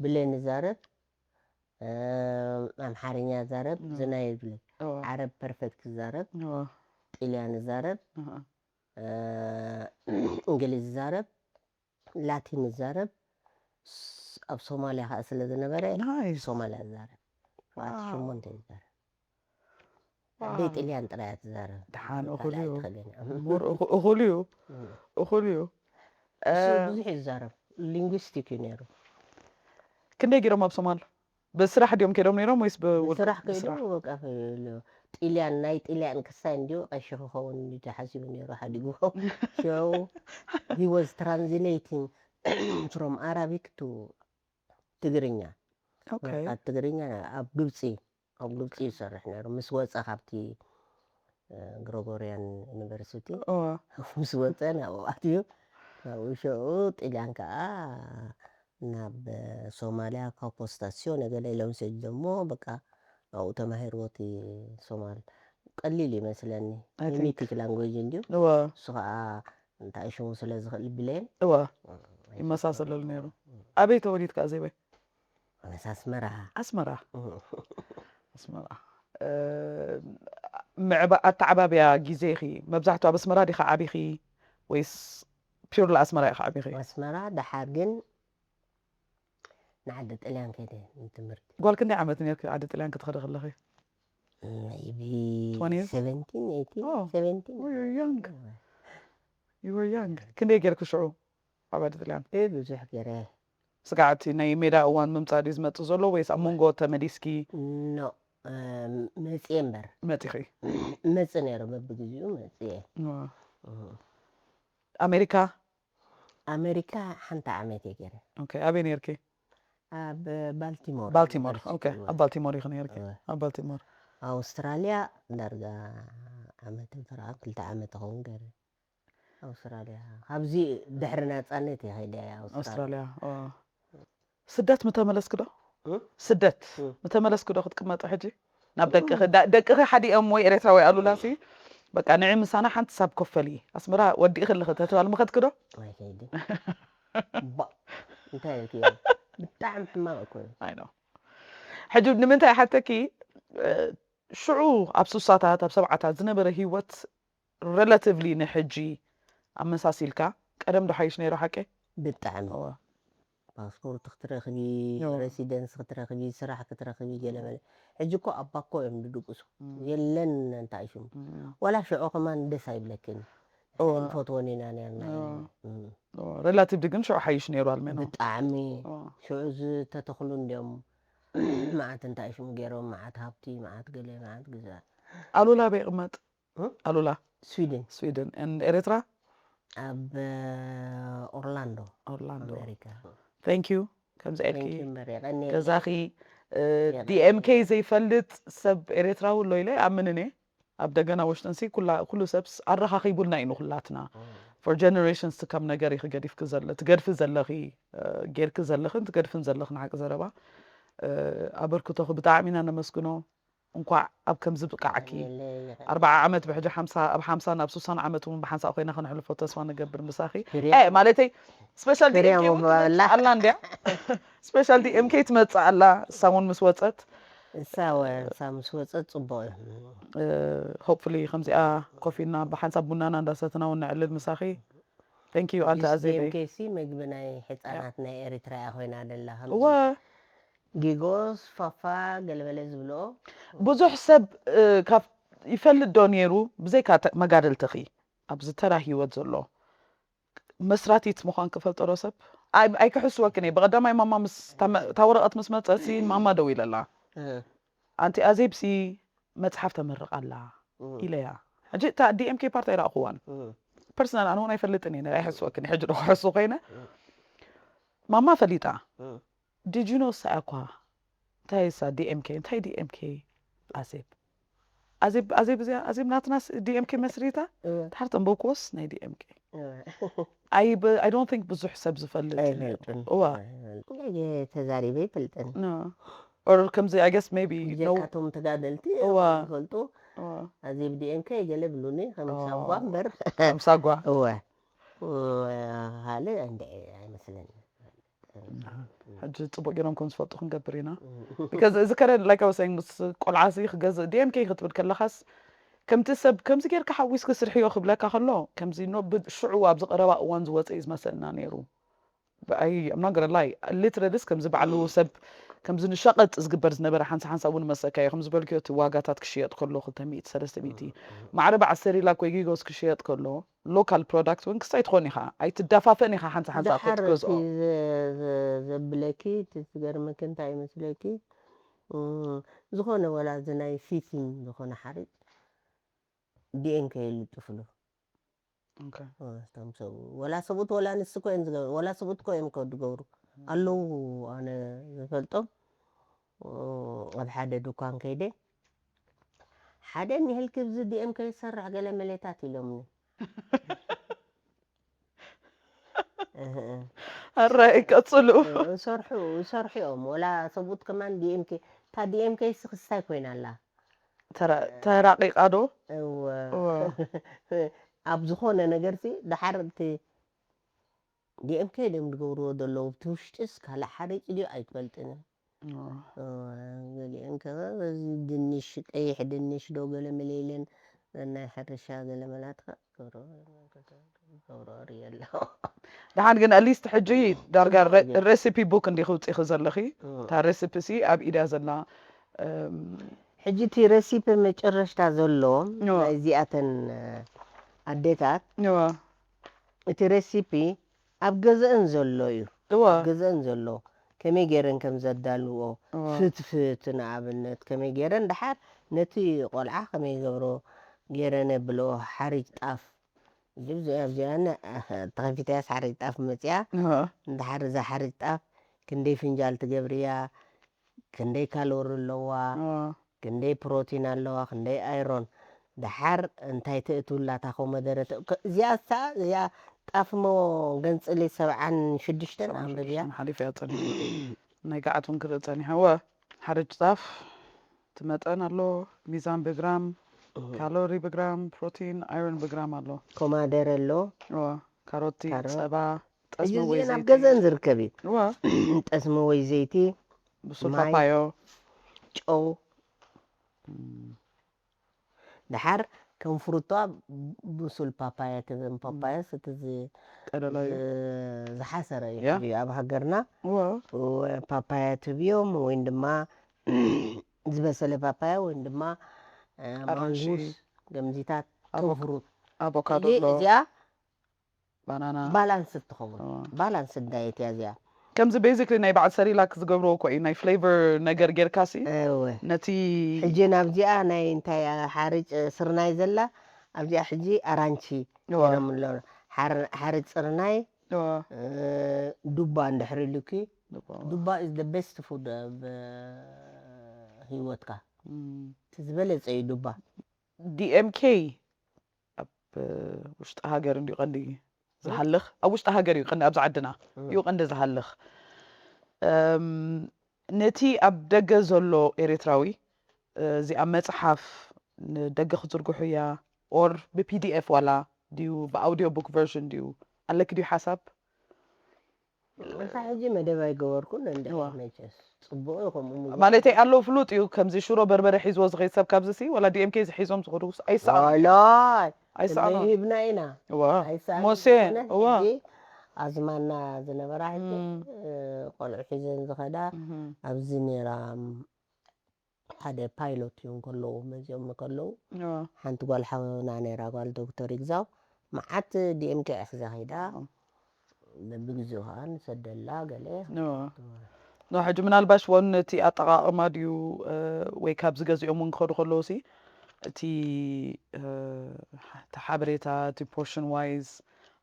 ብሌን ዛረብ ኣምሓርኛ ዛረብ ዝናየ ዝብል ዓረብ perfect ዛረብ ጥልያን ዛረብ እንግሊዝ ዛረብ ላቲን ዛረብ ኣብ ሶማልያ ከዓ ስለ ዝነበረ ሶማልያ ዛረብ ሸሞንተ ዛረብ ዓበይ ጥልያን ጥራያ ትዛረብ ደሓን እኹል እዩ እኹል እዩ እኹል እዩ ብዙሕ ይዛረብ linguistic እዩ ነይሩ ክንደይ ገይሮም ኣብ ሶማል ብስራሕ ድዮም ከይዶም ነይሮም ወይስ ብስራሕ ከይዱ በቃ ጥልያን ናይ ጥልያን ክሳይ እንዲሁ ቀሺ ክኸውን ተሓሲቡ ነይሩ ሓዲጉ so he was translating from Arabic to ትግርኛ ካብ ትግርኛ ኣብ ግብፂ ኣብ ግብፂ ይሰርሕ ነይሩ ምስ ወፀ ካብቲ ግሮጎርያን ዩኒቨርሲቲ ምስ ወፀ ናብኡ ኣትዩ ናብኡ ሸኡ ጥልያን ከዓ ናብ ሶማልያ ካብ ፖስታሲዮ ነገለ ኢሎም ሰጅ ደሞ በቃ ኣብኡ ተማሂርዎ እቲ ሶማል ቀሊል ይመስለኒ ሚሚቲክ ላንጉጅ እንድዩ እሱ ከዓ እንታይ ሽሙ ስለ ዝኽእል ብሌን እዋ ይመሳሰለሉ ነይሩ። ኣበይ ተወሊድካ ኣዜበይ? ኣነስ ኣስመራ። ኣስመራ። ኣስመራ። እ፣ ምዕባ-፣ ኣተዓባብያ ግዜኺ መብዛሕትኡ ኣብ ኣስመራ ዲኻ ዓቢኺ ወይስ ፒውርሊ ኣስመራ ኢኻ ዓቢኺ? ኣስመራ፣ ደሓር ግን ንዓዲ ጥልያን ከይደ ንትምህርቲ። ጓል ክንደይ ዓመት ነርኪ ዓዲ ጥልያን ክትኸዲ ከለኺ? maybe Twenties? seventeen, eighteen, Oh. seventeen። Oh, you're young. You were young. ክንደይ ጌርኪ ሽዑ ኣብ ዓዲ ጥልያን? እ፣ ብዙሕ ገይረ። ስጋዕ እቲ ናይ ሜዳ እዋን ምምጻእ ድዩ ዝመጽእ ዘሎ ወይስ ኣብ መንጎ ተመሊስኪ? ኖ፣ እ፣ መጽየ እምበር። መጺኺ? መጽ ነይሩ፣ በብግዜኡ መጽየ። ዋ። ኣሜሪካ? ኣሜሪካ ሓንቲ ዓመት እየ ገይረ። ኦኬ፣ ኣበይ ነርኪ? ኣብ ባልቲሞር ባልቲሞር። ዩኒቨርሲቲ፣ ኦኬ፣ እወ። ኣብ ባልቲሞር ኢኺ ነርኪ? እወ። ኣብ ባልቲሞር። ኣውስትራልያ ዳርጋ ዓመት ተራ ክልተ ዓመት ይኸውን ገይረ። ኣውስትራልያ ካብዚ ድሕሪ ናጻነት እየ ከይደ ኣውስትራልያ። ኣውስትራልያ። ኦ። ስደት ምተመለስኪ ዶ? እ? ስደት እ። ምተመለስኪ ዶ ክትቅመጢ ሕጂ? ናብ ደቅኺ ዳ-፣ ደቅኺ ሓዲኦም ወይ ኤርትራዊ ኣሉላሲ በቃ ንዒ ምሳና ሓንቲ ሳብ ኮፈሊ ኣስመራ ወዲእኺ ኣለኺ ተተባል ምኸድኪ ዶ? ኣይከይድን። ባ እንታይ ኢልክዮ? ብጣዕሚ ሕማቕ እኮ እዩ። ኣይ ነው። ሕጂ ንምንታይ ሓተኪ? እ፣ ሽዑ ኣብ ሱሳታት ኣብ ሰብዓታት ዝነበረ ህይወት ሬላቲቭሊ ንሕጂ ኣመሳሲልካ ቀደም ዶ ሓይሽ ነይሩ ሓቂ? ብጣዕሚ እወ። ፓስፖርት ክትረኽቢ፣ እወ። ሬሲደንስ ክትረኽቢ፣ ስራሕ ክትረኽቢ ገለ መለ። ሕጂ እኮ ኣብ ባኮ እዮም ዝድቅሱ። እም። የለን እንታይ ሽሙ። እም። ወላ ሽዑ ከማን ደስ ኣይብለክን። እወ። ንፈትወን ኢና ነርና። እወ። እም። እወ። ሬላቲቭሊ ግን ሽዑ ሓይሽ ነይሩ ኣልሜኖ። ብጣዕሚ እወ። ሽዑ ዝተተኽሉ እንዲዮም መዓት እንታይ ሽሙ ገይሮም፣ መዓት ሃብቲ፣ መዓት ገለ፣ መዓት ግዛ። ኣሉላ ኣበይ ይቕመጥ? እ? ኣሉላ ስዊድን። ስዊድን። And ኤርትራ? ኣብ ኦርላንዶ ኦርላንዶ። ኣሜሪካ። Thank you ከምዚ ኢልኪ Thank you እምበር የቐንየለይ። ገዛኺ፣ እ፣ የቐንየለይ። ዲኤምኬ ዘይፈልጥ ሰብ ኤርትራዊ ኣሎ ኢለ ይኣምን እኔ። ኣብ ደገን ኣብ ውሽጥንሲ ኩላ፣ ኩሉ ሰብስ ኣረኻኺቡልና እዩ ንኹላትና። For generations ትከም ነገር ኢኺ ገዲፍኪ ዘለ-፣ ትገድፊ ዘለኺ፣ እ፣ ጌርኪ ዘለኽን ትገድፍን ዘለኽን ሓቂ ዘረባ። እ፣ ኣበርክቶኺ ብጣዕሚ ኢና ነመስግኖ። እንኳዕ ኣብ ከምዚ ብቃዕኪ። የቐንየለይ፣ የቐንየለይ። ኣርብዓ ዓመት ብሕጂ ሓምሳ፣ ኣብ ሓምሳ ናብ ሱሳን ዓመት እውን ብሓንሳእ ኮይና ከነሕልፎ ተስፋ ንገብር ምሳኺ። ክሪያ እ፣ ማለተይ ስፔሻል ክሪያ ዲኤምኬ እውን ምባላ። ትመጽእ ኣላ እንድያ። ስፔሻል ዲኤምኬ ትመጽእ ኣላ፣ እሳ እውን ምስ ወጸት። እሳ ወ-፣ እሳ ምስ ወጸት ጽቡቕ እዩ። እ፣ ሆፕፉሊ ከምዚኣ ኮፍ ኢልና ብሓንሳብ ቡናና እንዳሰትና እውን ነዕልል ምሳኺ። Thank you ኣንተ ኣዜበይ። ዲኤምኬሲ መግቢ ናይ ሕጻናት ናይ ኤሪትራ እያ ኮይና ደላ። ከምዚ እወ ጊጎስ፣ ፋፋ፣ ገለበለ ዝብልኦ። ብዙሕ ሰብ፣ እ፣ ካብ ይፈልጥ ዶ ነይሩ ብዘይካ ተ-፣ መጋደልትኺ ኣብዚ ተራ ህይወት ዘሎ መስራቲት ምዃን ክፈልጦ ዶ ሰብ? ኣይ-፣ ኣይክሕስወክን እየ። ብቐዳማይ ማማ ምስ፣ እታ መ-፣ እታ ወረቐት ምስ መጸሲ ማማ ደው ኢለላ። እ፣ ኣንቲ ኣዜብሲ መጽሓፍ ተመርቕ ኣላ እ። ኢለያ። ሕጂ እታ ዲኤምኬ ፓርቲ ኣይረኣኹዋን። እ፣ ፐርሰናል ኣነ እውን ኣይፈልጥን እየ። ኣይሕስወክን እየ። ሕጂ ዶ ክሕሱ ኮይነ? እ። ማማ ፈሊጣ። እ። Did you know እሳ እኳ እንታይ እሳ ዲኤምኬ? እንታይ ዲኤምኬ? ኣዜብ። ኣዜብ፣ ኣዜብ እዚኣ፣ ኣዜብ ናትናስ ዲኤምኬ መስሪታ? እወ፣ ድሓር ተንበብክዎስ ናይ ዲኤምኬ። እወ። ኣይ፣ ብ-፣ I don't think ብዙሕ ሰብ ዝፈልጥ ነይሩ። ኣይፈልጥን። እዋ። ኣይፈልጥን። ገለ ተዛሪበ ኣይፈልጥን። No. Or ከምዚ፣ I guess, maybe፣ no። ብጀካቶም ተጋደልቲ እዋ። ዝፈልጡ እዋ። ኣዜብ ዲኤምኬ ገለ ብሉኒ ከም ኦ። ሳጓ እምበር። ከም ሳጓ። እወ። እወ፣ ካልእ እንደ ኣይመስለኒ። ሕጂ ጽቡቕ ገይሮም ከም ዝፈልጡ ክንገብር ኢና። Because እዚ ከረ፣ like I was saying፣ ምስ ቆልዓሲ ክገዝእ ዲኤምኬ ክትብል ከለኻስ፣ ከምቲ ሰብ ከምዚ ጌርካ ሓዊስኪ ስርሕዮ ክብለካ ከሎ፣ ከምዚ ኖ፣ ብ-፣ ሽዑ ኣብዚ ቀረባ እዋን ዝወጸ እዩ ዝመሰልና ነይሩ። ብ-፣ ኣይ፣ I'm not gonna lie፣ ሊትረሊስ ከምዚ ባዕሉ ሰብ ከምዚ ንሸቐጥ ዝግበር ዝነበረ ሓንሳ ሓንሳ እውን መሰካ እዩ። ከም ዝበልክዮ እቲ ዋጋታት ክሽየጥ ከሎ ክልተ ሚእቲ፣ ሰለስተ ሚእቲ፣ ማዕረ በዓል ሰሪላክ ወይ ጊጎስ ክሽየጥ ከሎ፣ ሎካል ፕሮዳክት እውን ክሳይ ትኾን ኢኻ። ኣይትዳፋፈን ኢኻ ሓንሳ ሓንሳ ደሓር ክትገዝኦ። እቲ ዘ-፣ ዘ-፣ ዘብለኪ፣ እቲ ዝገርመኪ እንታይ ይመስለኪ? እም፣ ዝኾነ ወላ እዚ ናይ ፊቲንግ ዝኾነ ሓሪጭ ዲኤንኬ ይልጥፍሉ። ኦኬ። እቶም ሰብኡት፣ ወላ ሰብኡት ወላ ንስ እኮ እዮም ዝገብሩ፣ ወላ ሰብኡት እኮ እዮም እኮ ዝገብሩ። ኣለዉ፣ ኣነ ዝፈልጦም፣ እም፣ ኣብ ሓደ ድኳን ከይደ፣ ሓደ እኒህልኪ ብዚ ዲኤምኬ ይሰርሕ ገለ መሌታት ኢሎምኒ። እህ፣ እህ። ኣራይ ቀጽሉ። ይሰርሑ፣ ይሰርሑ እዮም። ወላ ሰብኡት ከማን ዲኤምኬ፣ እታ ዲኤምኬ ሲ ክስታይ ኮይና ኣላ። ተራ-፣ ተራቂቃ ዶ? እወ። እወ። ኣብ ዝኾነ ነገርሲ፣ ደሓር እቲ ዲኤምኬ ድዮም ዝገብርዎ ዘለዉ፣ እቲ ውሽጢስ ካልእ ሓሪጭ ድዩ ኣይትፈልጥን። ገሊአን ከ በዚ ድንሽ፣ ቀይሕ ድንሽ ዶ ገለ መለ ኢለን ናይ ሕርሻ ገለ መላትካ ገብሮ ገብሮ ርእየ ኣለኹ። ደሓን ግን ኣትሊስት ሕጂ ዳርጋ ሬሲፒ ቡክ እንዲኺ ውፅኢኺ ዘለኺ። እታ ሬሲፒ ሲ ኣብ ኢዳ ዘላ። እም፣ ሕጂ እቲ ሬሲፒ መጨረሽታ ዘሎ እዋ። ናይዚኣተን ኣዴታት እዋ። እቲ ሬሲፒ ኣብ ገዘአን ዘሎ እዩ። እዋ። ኣብ ገዘአን ዘሎ ከመይ ገይረን ከም ዘዳልዎ እዋ። ፍትፍት ንኣብነት ከመይ ገይረን ደሓር ነቲ ቆልዓ ከመይ ገብሮ ገይረን የብልኦ ሓሪጭ ጣፍ እዚኣ እዚኣ ተኸፊተያስ ሓሪጭ ጣፍ መፅያ እዋ። እንድሓር እዛ ሓሪጭ ጣፍ ክንደይ ፍንጃል ትገብርያ ክንደይ ካሎሪ ኣለዋ እዋ። ክንደይ ፕሮቲን ኣለዋ ክንደይ ኣይሮን ደሓር እንታይ ተእትውላ እታ ኮመደረ እዚኣ ሳ እዚኣ ጣፍሞ ገንፅሊ ሰብዓን ሽዱሽተን ኣንብብያ ሓሊፍ እያ ፀኒሑ ናይ ገዓት እውን ክርኢ ፀኒሐ እወ ሓርጭ ጣፍ እቲ መጠን ኣሎ ሚዛን ብግራም ካሎሪ ብግራም ፕሮቲን ኣይሮን ብግራም ኣሎ ኮማደረ ኣሎ እወ ካሮቲ ካሮት። ፀባ ጠስሚ እዚ ወይ ናብ ዘይቲ ገዘን ዝርከብ እዩ እወ ጠስሚ ወይ ዘይቲ ብሱል ማይ። ፓፓዮ ጨው ደሓር ከም ፍሩቶ ብሱል ፓፓያ ትብን ፓፓያስ እቲ ዝ- ቀደላይ ዝ- ዝሓሰረ እዩ ያ። ሕጂ ኣብ ሃገርና እወ ፓፓያ ትብዮም ወይ ድማ ዝበሰለ ፓፓያ ወይ ድማ እ፣ ኣራንሺ። ማንጉስ ገምዚታት ከም ኣቮካ- ፍሩት ኣቮካዶ ሕጂ ኣሎ እዚኣ ባናና ባላንስ ትኸውን እወ። ባላንስ ዳየት እያ እዚኣ ከምዚ ቤዚክሊ ናይ በዓል ሰሪላክ ዝገብርዎ እኮ እዩ ናይ ፍሌቨር ነገር ጌርካ ሲ እወ ነቲ ሕጂ ናብዚኣ ናይ እንታይ ሓርጭ ስርናይ ዘላ ኣብዚኣ ሕጂ ኣራንቺ እወ ገይሮም ኣሎ ሓር- ሓርጭ ስርናይ እወ እ፣ ዱባ እንድሕር ኢሉኪ ዱባ is the best food ኣብ እ፣ ህይወትካ እም። እቲ ዝበለፀ እዩ ዱባ ዲኤምኬ ኣብ ውሽጢ ሃገር እንዲዩ ቀንዲ ዝሃልኽ ኣብ ውሽጢ ሃገር እዩ ቀንዲ ኣብዚ ዓድና እዩ ቀንዲ ዝሃልኽ እም፣ ነቲ ኣብ ደገ ዘሎ ኤርትራዊ እዚኣ መፅሓፍ ንደገ ክትዝርግሑ እያ ኦር ብፒዲኤፍ ዋላ ድዩ ብኣውዲዮ ቡክ ቨርዥን ድዩ ኣለኪ ድዩ ሓሳብ እሳ ሕጂ መደብ ኣይገበርኩን እንደ እዋ። መቸስ ፅቡቅ እዩ ከምኡ ምግባር። ማለተይ ኣሎ ፍሉጥ እዩ ከምዚ ሽሮ በርበረ ሒዝዎ ዝኸይድ ሰብ ካብዚ ሲ ወላ ዲኤምኬ ዝሒዞም ዝኸዱ ኣይሰኣኑ ዋላይ ኣይሰኣኑ ክንደይ ሂብና ኢና እዋ ኣይሰኣን ሞሴ ዝኾነ እዋ ሕጂ ኣዝማና ዝነበራ ሕጂ እም፣ እ፣ ቆልዑ ሒዘን ዝኸዳ እም፣ ኣብዚ ነይራ ሓደ ፓይሎት እዩ ከለዉ መዚኦም ከለዉ እዋ ሓንቲ ጓል ሓውና ነይራ ጓል ዶክተር ይግዛው መዓት ዲኤምኬ ሒዛ ከይዳ እዋ በብግዜኡ ከዓ ንሰደላ ገለ እዋ ኖ ሕጂ ምናልባሽ ወን እቲ ኣጠቃቅማ ድዩ እ፣ ወይ ካብ ዝገዚኦም እውን ክኸዱ ከለዉ ሲ እቲ እ፣ እቲ ሓበሬታ እቲ ፖርሽን ዋይዝ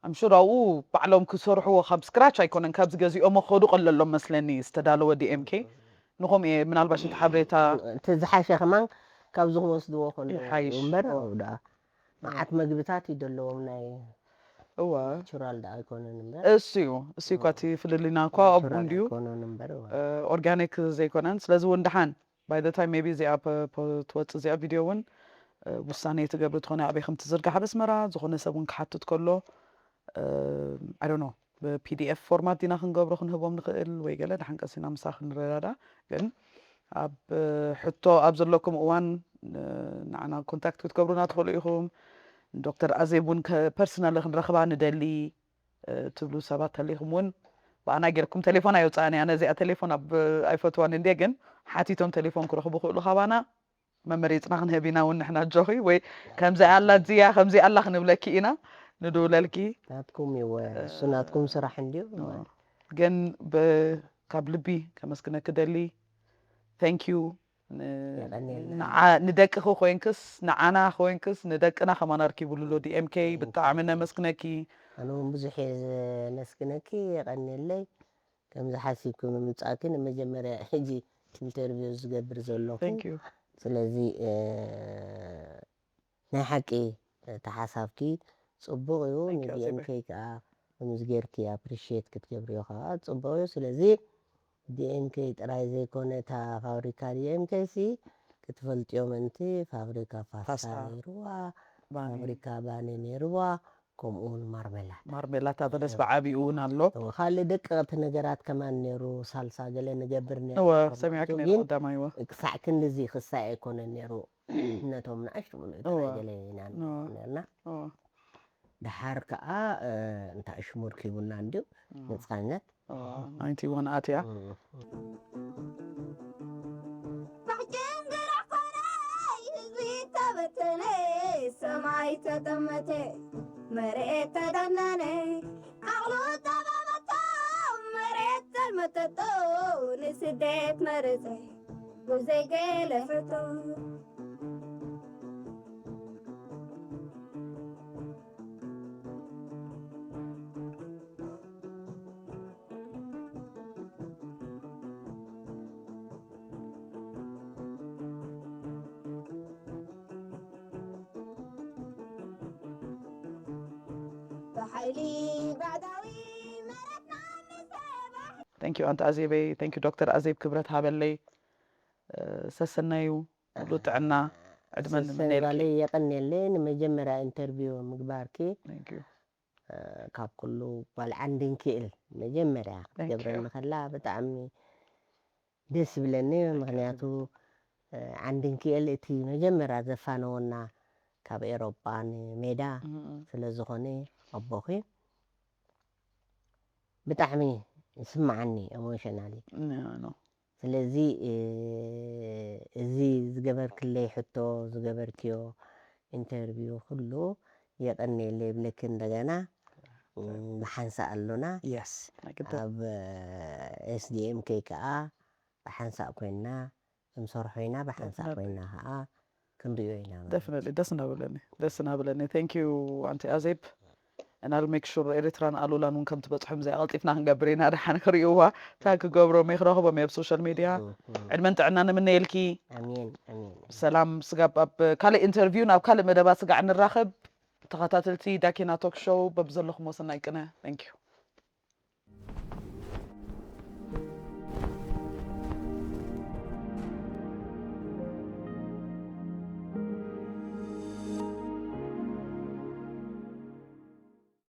ኣምሹር ኣብኡ ባዕሎም ክሰርሕዎ ካብ ስክራች ኣይኮነን ካብ ዝገዚኦሞ ክኸዱ ቀለሎም መስለኒ ዝተዳለወ ዲኤምኬ ንኹም እየ ምናልባሽ እቲ ሓበሬታ እቲ ዝሓሸ ከማን ካብዚ ክወስድዎ ከለዉ ይሓይሽ። እምበር እዋ። ኣብኡ ደኣ መዓት መግብታት እዩ ዘለዎም ናይ እዋ ቹራል ደኣ ኣይኮነን እምበር እሱ እዩ እሱ እኳ እቲ ፍልልይና እኳ ኣብኡ ቹራል እንድዩ ኣይኮነን እምበር እዋ ኦርጋኒክ ዘይኮነን ስለዚ እውን ደሓን ባይ ታይም ቢ እዚኣ ፕ- ፕ- ትወፅእ እዚኣ ቪድዮ እውን እ፣ ውሳኔ ትገብሪ ትኾነ ኣበይ ከም ትዝርጋሕ ኣብ ኣስመራ ዝኾነ ሰብ እውን ክሓትት ከሎ ኣይዶኖ ብፒዲኤፍ ፎርማት ዲና ክንገብሮ ክንህቦም ንኽእል ወይ ገለ ደሓን ቀሲና ምሳ ክንረዳዳ ግን ኣብ እ፣ ሕቶ ኣብ ዘለኩም እዋን እ፣ ንዓና ኮንታክት ክትገብሩና ትኽእሉ ኢኹም ዶክተር ኣዜብ እውን ፐርሰናል ክንረኽባ ንደሊ እ፣ ትብሉ ሰባት ተሊኹም እውን ብኣና ጌርኩም ቴሌፎን ኣይወፃእን እያ ነዚኣ ቴሌፎን ኣብ ኣይፈትዋን እንድየ ግን ሓቲቶም ቴሌፎን ክረኽቡ ክእሉ ካባና መመሪፅና ክንህብ ኢና እውን ንሕና ኣጆኺ ወይ ከምዚ ኣላ እዚያ ከምዚ ኣላ ክንብለኪ ኢና ንድውለልኪ ናትኩም ይወ እሱ ናትኩም ስራሕ እንድዩ ግን ብ- ካብ ልቢ ከመስግነኪ ደሊ thank you ን- የቐንየልና። ንዓ- ንደቅኺ ኮይንክስ ንዓና ኮይንክስ ንደቅና ከማን ኣርኪቡሉ ኣሎ ዲኤምኬ ብጣዕሚ ነመስግነኪ ኣነ እውን ብዙሕ እየ ዘመስግነኪ የቐንየለይ ከምዚ ሓሲብኪ ምምፃእኪ ንመጀመርያ ሕጂ ኢንተርቪው ዝገብር ዘለኹ thank you ስለዚ እ፣ ናይ ሓቂ እቲ ሓሳብኪ ፅቡቅ እዩ Thank you, ንዲኤምኬ ከዓ ከምዚ ጌርኪ ኣፕሪሽት ክትገብርዮ ከዓ ፅቡቅ እዩ ስለዚ ዲኤምኬ ጥራይ ዘይኮነ እታ ፋብሪካ ዲኤምኬ ሲ ክትፈልጥዮ ምእንቲ ፋብሪካ ፓስታ ፓስታ። ነይርዋ ባኒ ፋብሪካ ባኒ ነይርዋ ከምኡ እውን ማርመላት። ማርሜላታ በለስ ብዓቢኡ እውን ኣሎ። እወ፣ ካልእ ደቀቕቲ ነገራት ከማን ነይሩ፣ ሳልሳ ገለ ንገብር ነይሩ። እወ ከምኡ ሰሚዕኪ ነይሩ ግን ቀዳማይ እወ። ክሳዕ ክንድዚ ክሳዕ ኣይኮነን ነይሩ። ነቶም ንኣሽቱ ብልዑ እወ። ጥራይ ገለ ኢና እወ። ነርና። እወ። ድሓር ከዓ እ፣ እንታይ ሽሙር ኪቡና እንድዩ ንፃነት። እወ። ናይንቲ ወን ኣትያ። እም። ባሕጭን ገረኾነ ህዝቢ ተበተነ ሰማይ ተጠመተ መሬት ተዳነነ ዓቕሉ ጠባበቶ መሬት ተልመተቶ ንስደት መረፀ ብዘይ ገለ ሕቶ ብሓይሊ ባዕዳዊ መሬትና ንሰባሕ Thank you ኣንቲ ኣዜበይ። Thank you ዶክተር ኣዜብ ክብረት ሃበለይ። እ፣ ሰሰናዩ ሙሉእ ጥዕና ዕድመን ሰሰን ንምነየልኪ። ጓለይ የቐንየለይ ንመጀመርያ ኢንተርቪው ምግባርኪ። Thank you። እ፣ ካብ ኩሉ ጓል ዓንዲ እንክእል መጀመርያ Thank you። ክትገብረኒ ከላ ብጣዕሚ ደስ ይብለኒ። ምክንያቱ እ፣ ዓንዲ እንክእል እቲ መጀመርያ ዘፋነወና ካብ ኤሮጳ ንሜዳ እም፣ እም። ስለ ዝኾነ ኣቦኺ ብጣዕሚ ይስምዓኒ ኢሞሽናሊ። ኖ፣ ኖ። ስለዚ እ፣ እዚ ዝገበርክለይ ሕቶ ዝገበርክዮ ኢንተርቪው ኩሉ የቐንየለይ ይብለኪ። እንደገና እ፣ ብሓንሳእ ኣሎና የስ ናይ ግድን። ኣብ ኤስዲኤምኬ ከዓ ብሓንሳእ ኮይንና ክንሰርሖ ኢና። ብሓንሳእ Definitely. ኮይንና ከዓ ክንሪኦ ኢና ማለት እዩ። Definitely ደስ እናበለኒ ደስ እናበለኒ። Thank you ኣንቲ ኣዜብ። And I'll make sure ኤርትራን ኣሉላን እውን ከም ትበፅሖም እዚኣ ቀልጢፍና ክንገብር ኢና። ደሓን ክርእይዋ እንታይ ክገብሮም እየ ክረኽቦም እየ ኣብ ሶሻል ሚድያ። እም፣ እም። ዕድመን ጥዕና ንምነየልኪ። ኣሜን ኣሜን። ሰላም ስጋብ ኣብ ካልእ ኢንተርቪው ናብ ካልእ መደባት ስጋዕ ንራኸብ። ተኸታተልቲ ዳኪና ቶክ ሾው በብዘለኹሞ ሰናይ ቅነ። Thank you።